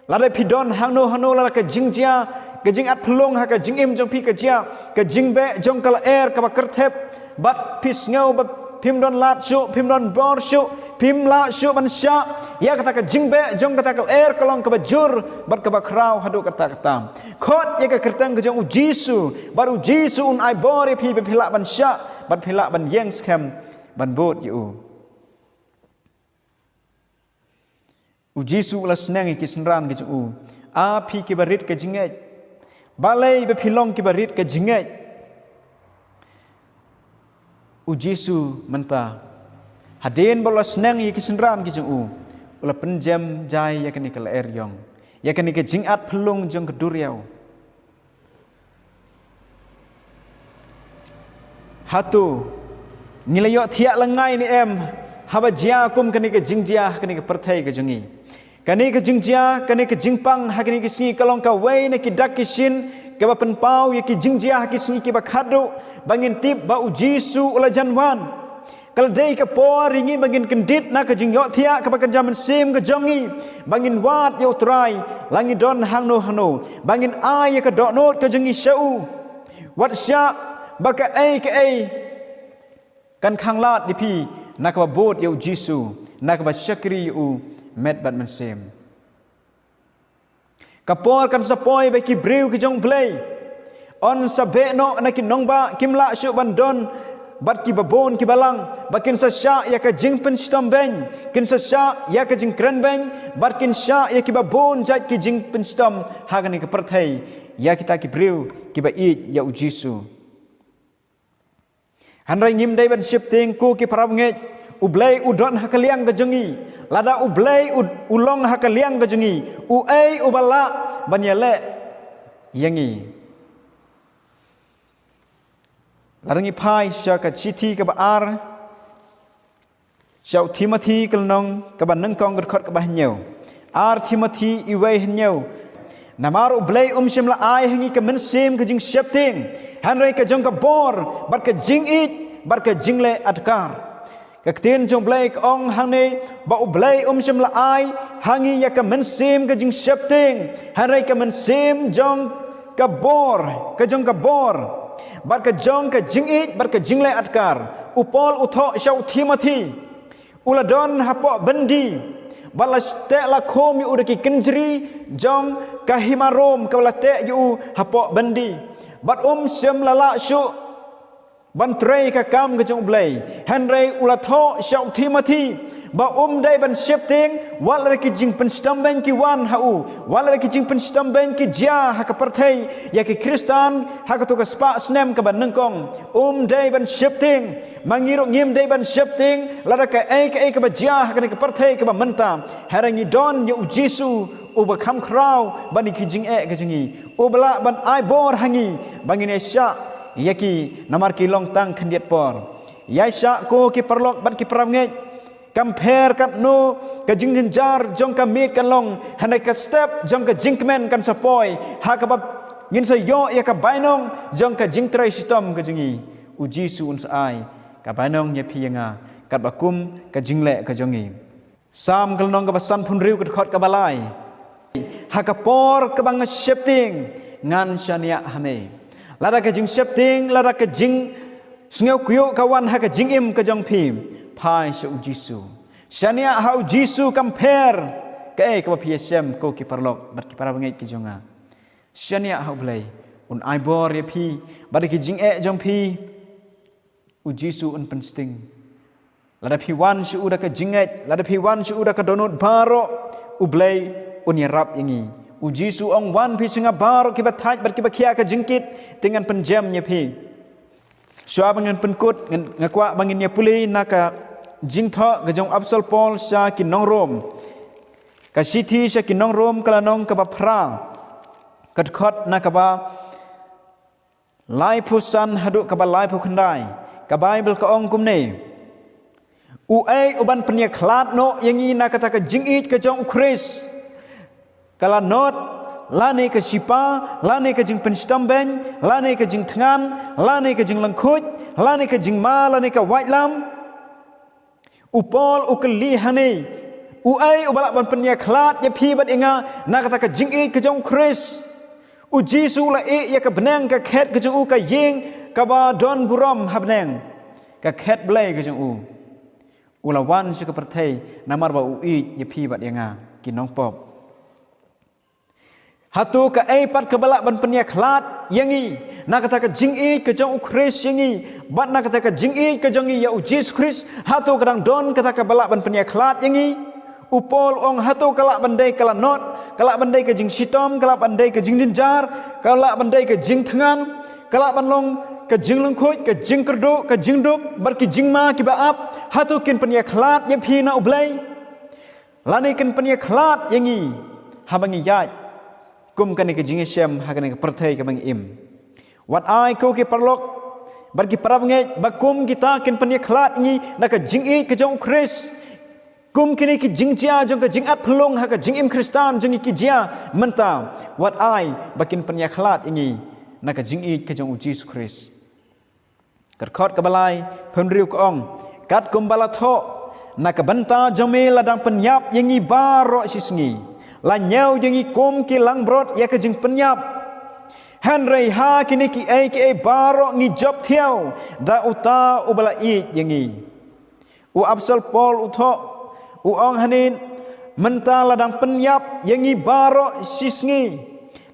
Lada phi don hangno hangno, lada ka jingjia, ka jingatphyllung ha ka jingim jong phi ka jia, ka jingbeh jong ka lyer kaba kyrthep, bad phi sngew ba phim don lad shuh, phim don bor shuh, phim lah shuh ban shah ïa kata ka jingbeh jong kata ka lyer ka long kaba jur bad kaba khraw haduh katta katta. Khot ïa ka kyrteng ka jong U Jisu, bad U Jisu un ai bor ïa phi ba phi lah ban shah, bad phi lah ban ïeng skhem ban bud ïa u. U Jisu u la sneng ïa ki synran ki jong u. A phi kiba rit ka jingngeit. Balei ba phi long kiba rit ka jingngeit? U Jisu mynta, hadien ba u la sneng ïa ki synran ki jong u, u la pynjem jai ïa kane ka lyer ïong, ïa kane ka jingat phyllung jong ka duriaw. Hato ngi la ïohthiah lyngngai ne em haba jia kum kane ka jingjia ha kane ka pyrthei ka jong ngi? Kane ka jingjia, kane ka jingpang ha kine ki sngi ka long kawei na ki dak ki shin kaba pynpaw ïa ki jingjia ha ki sngi kiba khadduh, ba ngin tip ba U Jisu u la jan wan. Ka la dei ka por ïa ngi ba ngin kyndit na ka jingïohthiah kaba kynja mynsiem ka jong ngi, ba ngin wad ïa U Trai la ngi don hangno hangno, ba ngin ai ïa ka dohnud ka jong ngi sha u. Wat shah ba kaei kaei kan khanglad ïa phi na kaba bud ïa U Jisu, na kaba shakri ïa u met bad mynsiem. Ka por kan sa poi ba ki briew ki jong U Blei yn sa beh noh na ki nongbah, kim lah shuh ban don bad kiba bun kiba lang, ba kin sa shah ïa ka jingpynshitom beiñ, kin sa shah ïa ka jingkren beiñ, bad kin shah ïa kiba bun jait ki jingpynshitom ha kane ka pyrthei, ïa kita ki briew kiba ïeit ïa U Jisu. Hynrei ngim dei ban sheptieng, ko ki parabangeit. U Blei u don ha ka liang ka jong ngi. Lada U Blei u, u long ha ka liang ka jong ngi, uei uba lah ban ïaleh ïa ngi? Lada ngi phai sha ka shithi kaba ar, sha u Timothi ka lynnong kaba nyngkong, ka dkhot kaba hynñiew. Ar Timothi uwei hynñiew. Namar U Blei um shym la ai ha ngi ka mynsiem ka jingsheptieng, hynrei ka jong ka bor, bad ka jingïeit, bad ka jingleh adkar. Ka ktien jong U Blei ka ong hangne ba U Blei um shym la ai ha ngi ïa ka mynsiem ka jingsheptieng, hynrei ka mynsiem jong ka bor, ka jong ka bor, bad ka jong ka jingïeit, bad ka jingleh adkar. U Paul u thoh sha u Timothi, u la don hapoh byndi, bad la teh la khum ïa u da ki kynjri jong ka hima Rom, kaba la teh ïa u hapoh byndi, bad um shym la lah shuh ban trei ka kam ka jong U Blei. Hynrei u la thoh sha u Timothi ba um dei ban sheptieng, wat lada ki jingpynshitom beiñ ki wan ha u, wat lada ki jingpynshitom beiñ ki jia ha ka pyrthei ïa ki Khristan ha kato ka spah snem kaba nyngkong. Um dei ban sheptieng. Ma ngi ruh ngim dei ban sheptieng lada kaei kaei kaba jia ha kane ka pyrthei kaba mynta. Hynrei ngi don ïa U Jisu uba kham khraw ban ïa ki jingeh ka jong ngi, uba lah ban ai bor ha ngi ba ngin ïashah ïa ki, namar ki long tang khyndiat por. Ïashah, ko ki paralok bad ki parabangeit. Kam pher katno ka jingjynjar jong ka miet kan long, hynrei ka step jong ka jingkmen kan sa poi ha kaba ngin sa ïoh ïa ka bainong jong ka jingtrei shitom ka jong ngi. U Jisu un sa ai ka bainong ïa phi ïa nga katba kum ka jingleh ka jong ngi. Salm ka lynnong kaba sanphew hynriew, ka dkhot kaba lai. Ha ka por kaba nga sheptieng, ngan shaniah ha me. Lada ka jingsheptieng, lada ka jingsngewkyiuh ka wan ha ka jingim ka jong phi, phai sha U Jisu. Shaniah ha U Jisu kam pher kaei kaba phi ïashem, ko ki paralok bad ki parabangeit ki jong nga. Shaniah ha U Blei, un ai bor ïa phi bad ïa ki jingeh jong phi. U Jisu un pynsting. Lada phi wan sha u da ka jingngeit, lada phi wan sha u da ka dohnud baroh, U Blei un ïarap ïa ngi. U Jisu ong, wan phi sha nga baroh kiba thait bad kiba khia ka jingkit, te ngan pynjem ïa phi. Shuwa ba ngan pynkut, ngan, nga kwah ba ngin ïa pule na ka jingthoh ka jong u Apostol Paul sha ki nong Rom. Ka shithi sha ki nong Rom ka lynnong kaba phra, ka dkhot na kaba laiphew san haduh kaba laiphew khyndai. Ka Baibl ka ong kumne: Uei uban pynïakhlad noh ïa ngi na kata ka jingïeit ka jong U Khrist? Ka lanot, lane ka shipa, lane ka jingpynshitom beiñ, lane ka jingthngan, lane ka jinglyngkhuit, lane ka jingma, lane ka waitlam? U Paul u kylli hangne, uei uba lah ban pynïakhlad ïa phi bad ïa nga na kata ka jingïeit ka jong U Khrist? U Jisu u la ïeh ïa ka bneng, ka khet ka jong u, ka ïing kaba don burom ha bneng, ka khet Blei ka jong u. U la wan sha ka pyrthei namar ba u ïeit ïa phi bad ïa nga, ki nongpop. Hato kaei pat kaba lah ban pynïakhlad ïa ngi na kata ka jingïeit ka jong U Khrist ïa ngi, bad na kata ka jingïeit ka jong ngi ïa U Jisu Khrist? Hato ka dang don kata kaba lah ban pynïakhlad ïa ngi? U Paul u ong hato ka lah ban dei ka lanot, ka lah ban dei ka jingshitom, ka lah ban dei ka jingjynjar, ka lah ban dei ka jingthngan, ka lah ban long ka jinglyngkhuid, ka jingkyrduh, ka jingduk, bad ki jingma kiba ap, hato kin pynïakhlad ïa phi na U Blei? Lane kin pynïakhlad ïa ngi haba ngi ïaid kum kane ka jingïashem ha kane ka pyrthei kaba ngi im? Wat ai ko ki paralok bad ki parabangeit ba kum kita kin pynïakhlad ïa ngi na ka jingïeit ka jong U Khrist. Kum kine ki jingjia jong ka jingatphyllung ha ka jingim Khristan jong ngi ki jia mynta, wat ai ba kin pynïakhlad ïa ngi na ka jingïeit ka jong U Jisu Khrist. Ka dkhot kaba lai, phew hynriew ka ong, katkum ba la thoh, na ka bynta jong me la dang pynïap ïa ngi baroh shisngi. La ñiew ïa ngi kum ki langbrot ïa ka jingpynïap. Hynrei ha kine kiei kiei baroh ngi jop thiaw da uta uba la ïeit ïa ngi. U apostol Paul u thoh, u ong hangne, mynta la dang pynïap ïa ngi baroh shisngi.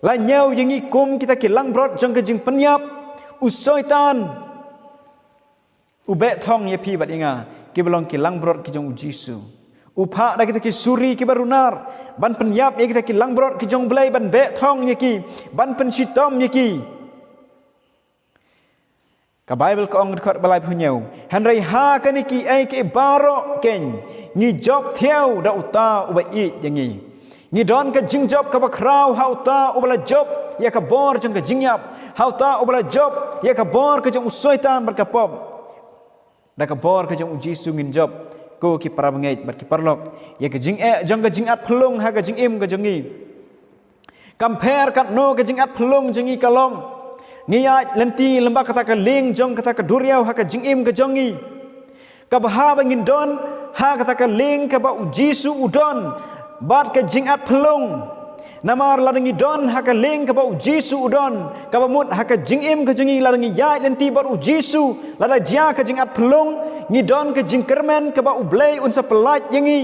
La ñiew ïa ngi kum kita ki langbrot jong ka jingpynïap. U Soitan u beh thong ïa phi bad ïa nga kiba long ki langbrot ki jong U Jisu. U phah da kita ki suri kiba runar ban pynïap ïa kita ki langbrot ki jong U Blei, ban beh thong ïa ki, ban pynshitom ïa ki. Ka Baibl ka ong, dkhot ba laiphew hynñiew, hynrei ha kane kiei kiei baroh keiñ ngi jop thiaw da uta uba ïeit ïa ngi. Ngi don ka jingjop kaba khraw ha uta uba la jop ïa ka bor jong ka jingïap, ha uta uba la jop ïa ka bor ka jong u Soitan bad ka pop. Da ka bor ka jong U Jisu ngin jop, ko ki parabangeit bad ki paralok, ïa ka jingeh jong ka jingatphyllung ha ka jingim ka jong ngi. Kam pher katno ka jingatphyllung jong ngi ka long, ngi ïaid lynti lyngba kata ka lieng jong kata ka duriaw ha ka jingim ka jong ngi. Kaba haba ngin don ha kata ka lieng kaba U Jisu u don bad ka jingatphyllung. Namar lada ngi don ha ka lieng kaba U Jisu u don, kaba mut ha ka jingim ka jong ngi lada ngi ïaid lynti bad U Jisu, lada jia ka jingatphyllung, ngi don ka jingkyrmen kaba U Blei un sa pyllait ïa ngi.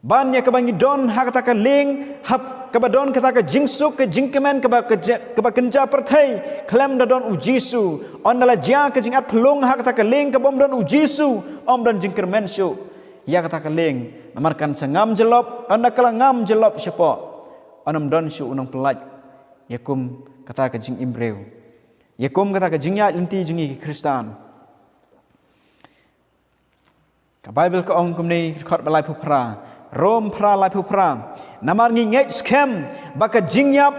Ban ïa kaba ngi don ha kata ka lieng, hap kaba don kata ka jingsuk, ka jingkmen, kaba ka je-, kaba kynja pyrthei, khlem da don U Jisu. Ynda la jia ka jingatphyllung ha kata ka lieng kaba ym don U Jisu, ym don jingkyrmen shuh ïa kata ka lieng. Namar kan sa ngam jyllop, ynda ka la ngam jyllop shapoh, yn ym don shuh u nongpyllait ïa kum kata ka jingim briew, ïa kum kata ka jingïaid lynti jong ngi ki Khristan. Ka Baibl ka ong kumne, dkhot ba laiphew phra, Rom phra laiphew phra. Namar ngi ngeit skhem ba ka jingïap,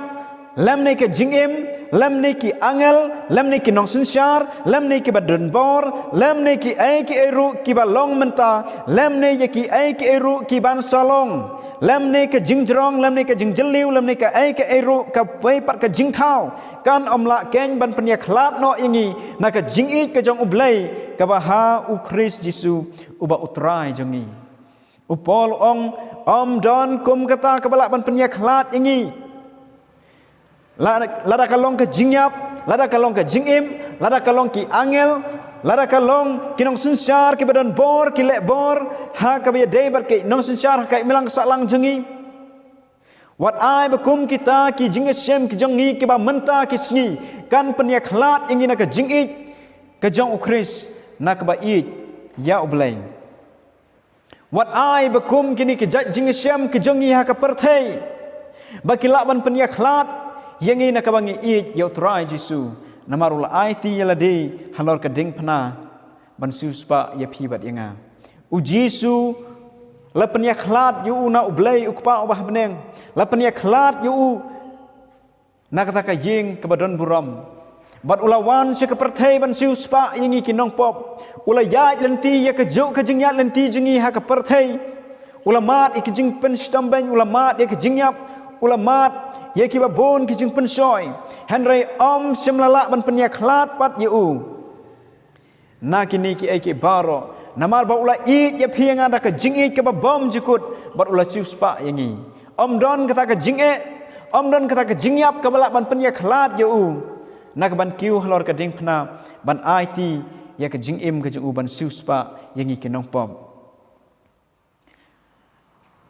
lymne ka jingim, lymne ki angel, lymne ki nongsynshar, lymne kiba don bor, lymne kiei kiei ruh kiba long mynta, lymne ïa kiei kiei ruh kiban sa long, lymne ka jingjrong, lymne ka jingjylliew, lymne kaei kaei ruh kawei pat ka jingthaw, kan ym lah keiñ ban pynïakhlad noh ïa ngi na ka jingïeit ka jong U Blei kaba ha U Khrist Jisu uba U Trai jong ngi. U Paul u ong, ym don kum kata kaba lah ban pynïakhlad ïa ngi. La-, lada ka long ka jingïap, lada ka long ka jingim, lada ka long ki angel, lada ka long ki nongsynshar kiba don bor, ki leh bor ha kaba ïadei bad ki nongsynshar ha ka imlang sahlang jong ngi. Wat ai ba kum kita ki jingïashem ki jong ngi kiba mynta ki sngi kan pynïakhlad ïa ngi na ka jingïeit ka jong U Khrist, na kaba ïeit ïa U Blei. Wat ai ba kum kine ki jait jingïashem ki jong ngi ha ka pyrthei ba ki lah ban pynïakhlad ïa ngi na kaba ngi ïeit ïa U Trai Jisu. Namar u la aiti ïa lade halor ka diengphna ban siewspah ïa phi bad ïa nga. U Jisu la pynïakhlad ïa u na U Blei U Kpa uba ha bneng. La pynïakhlad ïa u na kata ka ïing kaba don burom. Bad u la wan sha ka pyrthei ban siewspah ïa ngi ki nongpop. U la ïaid lynti ïa kajuh ka jingïaid lynti jong ngi ha ka pyrthei. U la mad ïa ki jingpynshitom beiñ, u la mad ïa ki jingïap, u la mad ïa kiba bun ki jingpynshoi. Hynrei ym shym la lah ban pynïakhlad pat ïa u na kine kiei kiei baroh. Namar ba u la ïeit ïa phi ïa nga da ka jingïeit kaba bymjukut, bad u la siewspah ïa ngi. Ym don kata ka jingeh, ym don kata ka jingïap kaba lah ban pynïakhlad ïa u na ka ban kiew halor ka diengphna ban aiti ïa ka jingim ka jong u ban siewspah ïa ngi ki nongpop.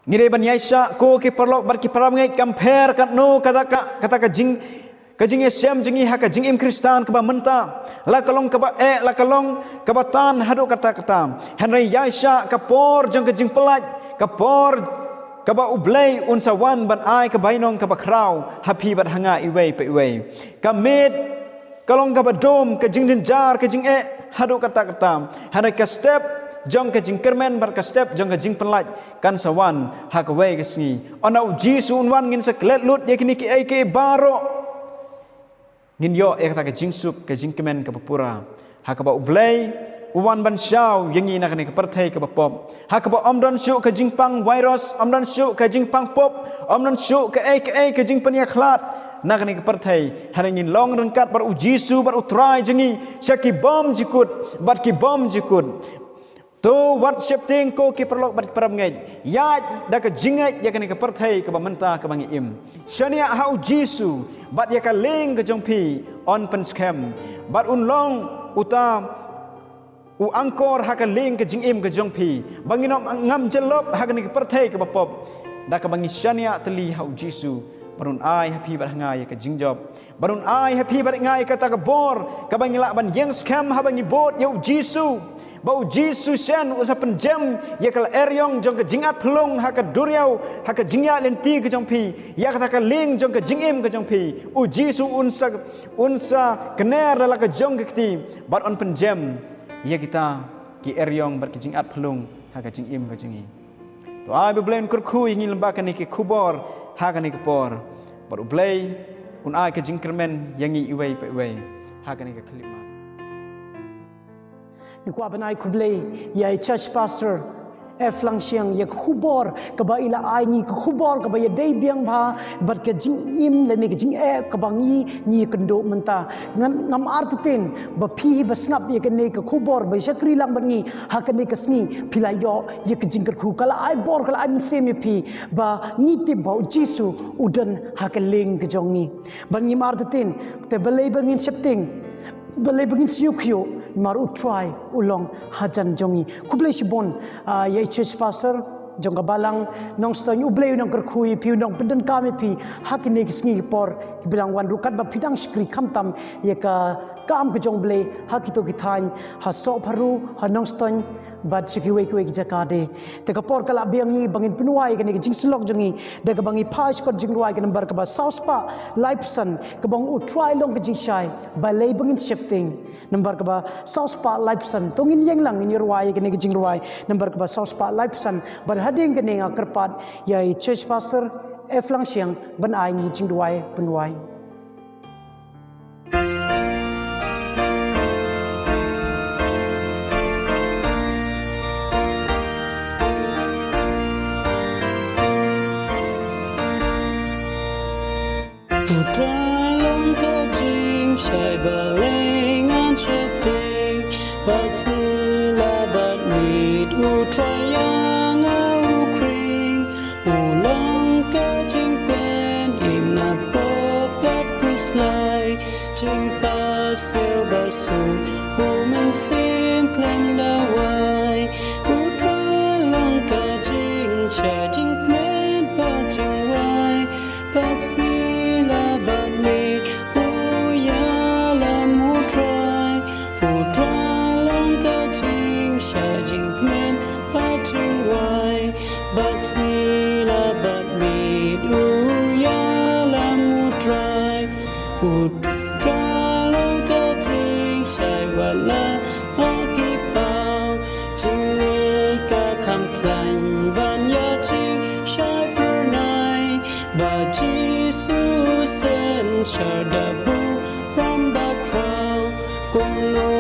Ngi dei ban ïaishah ko ki paralok bad ki parabangeit, kam pher katno kata ka, kata ka jing, ka jingïashem jong ngi ha ka jingim Khristan kaba mynta. La ka long kaba eh, la ka long kaba tan haduh katta katta. Hynrei ïaishah ka por jong ka jingpyllait Ka por kaba U Blei un sa wan ban ai ka bainong kaba khraw ha phi bad ha nga iwei pa iwei. Ka miet ka long kaba dum, ka jingjynjar, ka jingeh haduh katta katta. Hynrei ka step jong ka jingkyrmen bad ka step jong ka jingpynlait kan sa wan ha kawei ka sngi. Ynda U Jisu un wan ngin sa klet lut ïa kine kiei kiei baroh. Ngin ïoh ïa kata ka jingsuk, ka jingkmen kaba pura, ha kaba U Blei u wan ban shaw ïa ngi na kane ka pyrthei kaba pop, ha kaba ym don shuh ka jingpang virus, ym don shuh ka jingpang pop, ym don shuh kaei kaei ka jingpynïakhlad na kane ka pyrthei. Hynrei ngin long ryngkat bad U Jisu bad U Trai jong ngi sha ki bymjukut bad ki bymjukut. To wat sheptieng, ko ki paralok bad ki parabangeit, ïaid da ka jingngeit ïa kane ka pyrthei kaba mynta kaba ngi im. Shaniah ha U Jisu bad ïa ka lieng ka jong phi yn pynskhem bad un long uta u angkor ha ka lieng ka jingim ka jong phi, ba ngin ym ngam jyllop ha kane ka pyrthei kaba pop, da kaba ngi shaniah tylli ha U Jisu bad un ai ha phi bad ha nga ïa ka jingjop. Bad un ai ha phi bad nga ïa kata ka bor kaba ngi lah ban ïeng skhem haba ngi bud ïa U Jisu. Ba U Jisu shen u sa pynjem ïa ka eriong jong ka jingatphyllung ha ka duriaw, ha ka jingïaid lynti ka jong phi, ïa kata ka lieng jong ka jingim ka jong phi. U Jisu un sa, un sa kner da la ka jong ka kti bad un pynjem ïa kita ki eriong bad ki jingatphyllung ha ka jingim ka jong ngi. To ai ba U Blei un kyrkhu ïa ngi lyngba kane ka khubor ha kane ka por. Bad U Blei un ai ka jingkyrmen ïa ngi iwei pa iwei ha kane ka khyllipmat. Ngi kwah ban ai khublei ïa i Church Pastor F Langshiang ïa ka khubor kaba i la ai ngi, ka khubor kaba ïadei biang bha bad ka jingim lane ka jingeh kaba ngi, ngi ïakynduh mynta. Ngan, ngam artatien ba phi hi ba sngap ïa kane ka khubor ba shakri lang bad ngi ha kane ka sngi, phi la ïoh ïa ka jingkyrkhu, ka la ai bor, ka la ai mynsiem ïa phi, ba ngi tip ba U Jisu u don ha ka lieng ka jong ngi. Bad ngim artatien, te balei ba ngin sheptieng, balei ba ngin sngewkhia, namar U Trai u long hajan jong ngi. Khublei shibun, ah, ïa i Church Pastor jong ka Balang Nongstoiñ, U Blei un nang kyrkhu ïa phi, un nang pyndonkam ïa phi ha kine ki sngi ki por kiba dang wan ruh, katba phi dang shakri khamtam ïa ka kam ka jong U Blei ha kito ki thaiñ, ha Sohpharu, ha Nongstoiñ bad sha kiwei kiwei ki jaka de. Te ka por ka la biang ïa ngi ba ngin pynwai ïa kane ka jingsyllok jong ngi da kaba ngi phai sha ka jingrwai ka nambar kaba saw spah laiphew san, kaba ong U Trai long ka jingshai, balei ba ngin sheptieng. Nambar kaba saw spah laiphew san. To ngin ïeng lang, ngin ïa rwai ïa kane ka jingrwai nambar kaba saw spah laiphew san. Bad hadien kane nga kyrpad ïa i Church Pastor F Langshiang ban ai ngi jingduwai pynwai. U Trai long ka jingshai, balei ngan sheptieng, bad sngi la bad miet U Trai ïa nga u khring. U long ka jingpynim na pop bad khuslai, jingpasiaw ba suk, U Mynsiem khlem da wai. U Trai long ka jingshai, jingkmen bad jingwai, bad sngi la bad miet u ïalam U Trai. U Trai long ka jingshai, jingkmen bad jingwai, bad sngi la bad miet u ïalam U Trai. U Trai long ka jingshai, wat la ha ki paw jingngeit ka kham khlaiñ ban ïa jingshai phyrnai, ba Jisu synshar da burom bakhraw. Kumno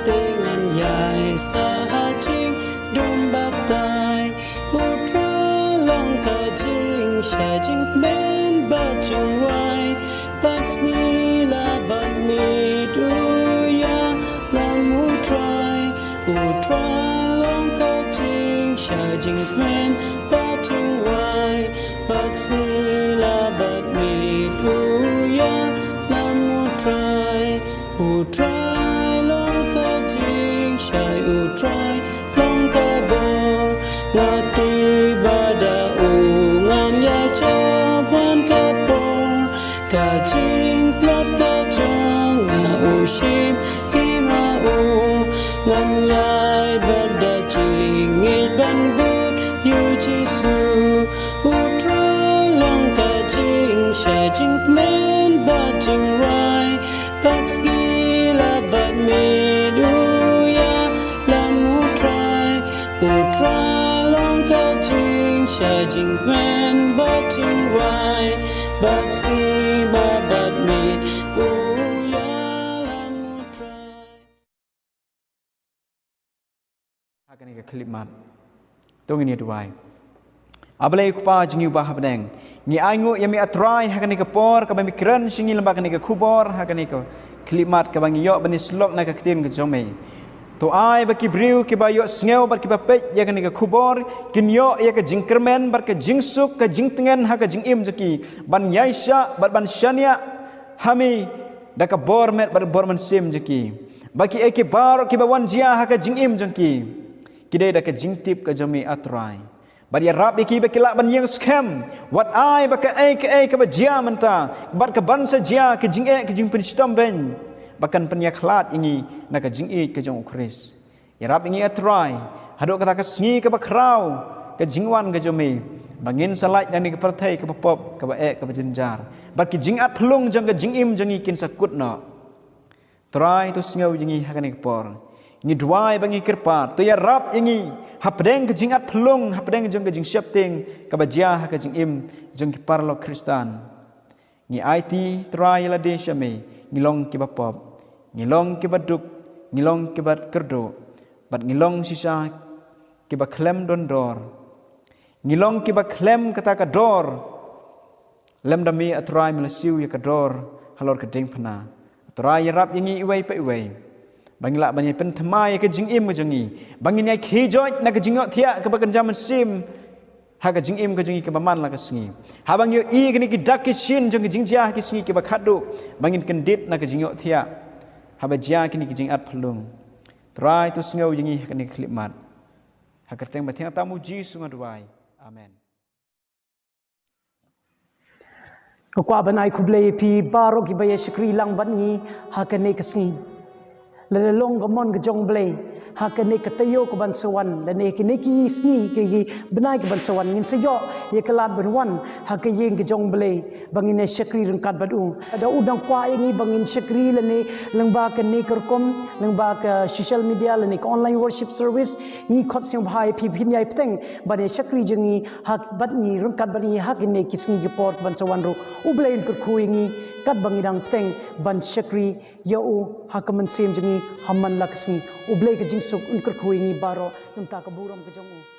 te ngan ïaisah ha jingdum batai. U Trai long ka jingshai, jingkmen bad jingwai, bad sngi la bad miet u ïalam U Trai. U Trai long ka jingshai, jingkmen bad jingwai, bad sngi la bad miet u ïalam U Trai. U Trai long ka jingshai, U Trai long ka bor. Nga tip ba da u ngan ïa jop man ka por. Ka jingtlot ka jong nga u shim hi ma u. Ngan ïaid bad da jingngeit ban bud ïa U Jisu. Judging when batting why, but see my bad me, oh yeah, I'm try. Ha kane ka khyllipmat to ngin ïa duwai. A Blei Kpa jong ngi uba ha bneng, ngi ainguh ïa me A Trai ha kane ka por kaba me kren sha ngi lyngba kane ka khubor ha kane ka khyllipmat kaba ngi ïoh ban ïasyllok na ka ktien ka jong me. To ai ba ki briew kiba ïohsngew bad kiba peit ïa kane ka khubor kin ïoh ïa ka jingkyrmen bad ka jingsuk, ka jingtngen ha ka jingim jong ki, ban ïaishah bad ban shaniah ha me da ka bor met bad bor mynsiem jong ki. Ba kiei kiei baroh kiba wan jia ha ka jingim jong ki, ki dei da ka jingtip ka jong me A Trai. Bad ïarap ïa ki ba ki lah ban ïeng skhem, wat ai ba kaei kaei kaba jia mynta bad kaban sa jia, ka jingeh, ka jingpynshitom beiñ, ba kan pynïakhlad ïa ngi na ka jingïeit ka jong U Khrist. Ïarap ïa ngi A Trai, haduh kata ka sngi kaba khraw ka jingwan ka jong me, ba ngin sa lait na kane ka pyrthei kaba pop, kaba eh, kaba jynjar, bad ki jingat phyllung jong ka jingim jong ngi kin sa kut noh. Trai, to sngew ïa ngi ha kane ka por. Ngi duwai ba ngi kyrpad, to ïarap ïa ngi hapdeng ka jingat phyllung, hapdeng jong ka jingsheptieng kaba jia ha ka jingim jong ki paralok Khristan. Ngi aiti, Trai, ïa lade sha me, ngi long kiba pop, ngi long kiba duk, ngi long kiba kyrduh, bad ngi long shisha kiba khlem don dor. Ngi long kiba khlem kata ka dor. Lymda me A Trai me la siew ïa ka dor halor ka diengphna. A Trai, ïarap ïa ngi iwei pa iwei ba ngi lah ban ïa pynthymmai ïa ka jingim ka jong ngi, ba ngin ïa khie joit na ka jingïohthiah kaba kynja mynsiem ha ka jingim ka jong ngi kaba man la ka sngi. Haba ngi ïohi kine ki dak ki shin jong ka jingjia ha ki sngi kiba khatduh, ba ngin kyndit na ka jingïohthiah haba jia kine ki jingat phyllung. Trai, to sngew ïa ngi ha kane ka khyllipmat. Ha ka kyrteng bathiang tam U Jisu nga duwai. Amen. Nga kwah ban ai khublei ïa phi baroh kiba ïa shakri lang bad ngi ha kane ka sngi. Lada long ka mon ka jong U Blei ha kane ka taïew kaban sa wan, lane kine ki sngi, ki, ki bnai kaban sa wan, ngin sa ïoh ïa ka lad ban wan ha ka ïing ka jong U Blei ba ngin ïa shakri ryngkat bad u. Lada u dang kwah ïa ngi ba ngin shakri lane lyngba kane ka rukom, lyngba ka social media lane ka online worship service, ngi khot sngewbha ïa phi, phin ïai bteng ban ïa shakri jong ngi ha bad ngi, ryngkat bad ngi ha kine ki sngi ki por ban sa wan ruh. U Blei un kyrkhu ïa ngi katba ngi dang bteng ban shakri ïa u ha ka mynsiem jong ngi ha man la ka sngi. U Blei ka jingsuk un kyrkhu ïa ngi baroh. Namar ka burom ka jong u.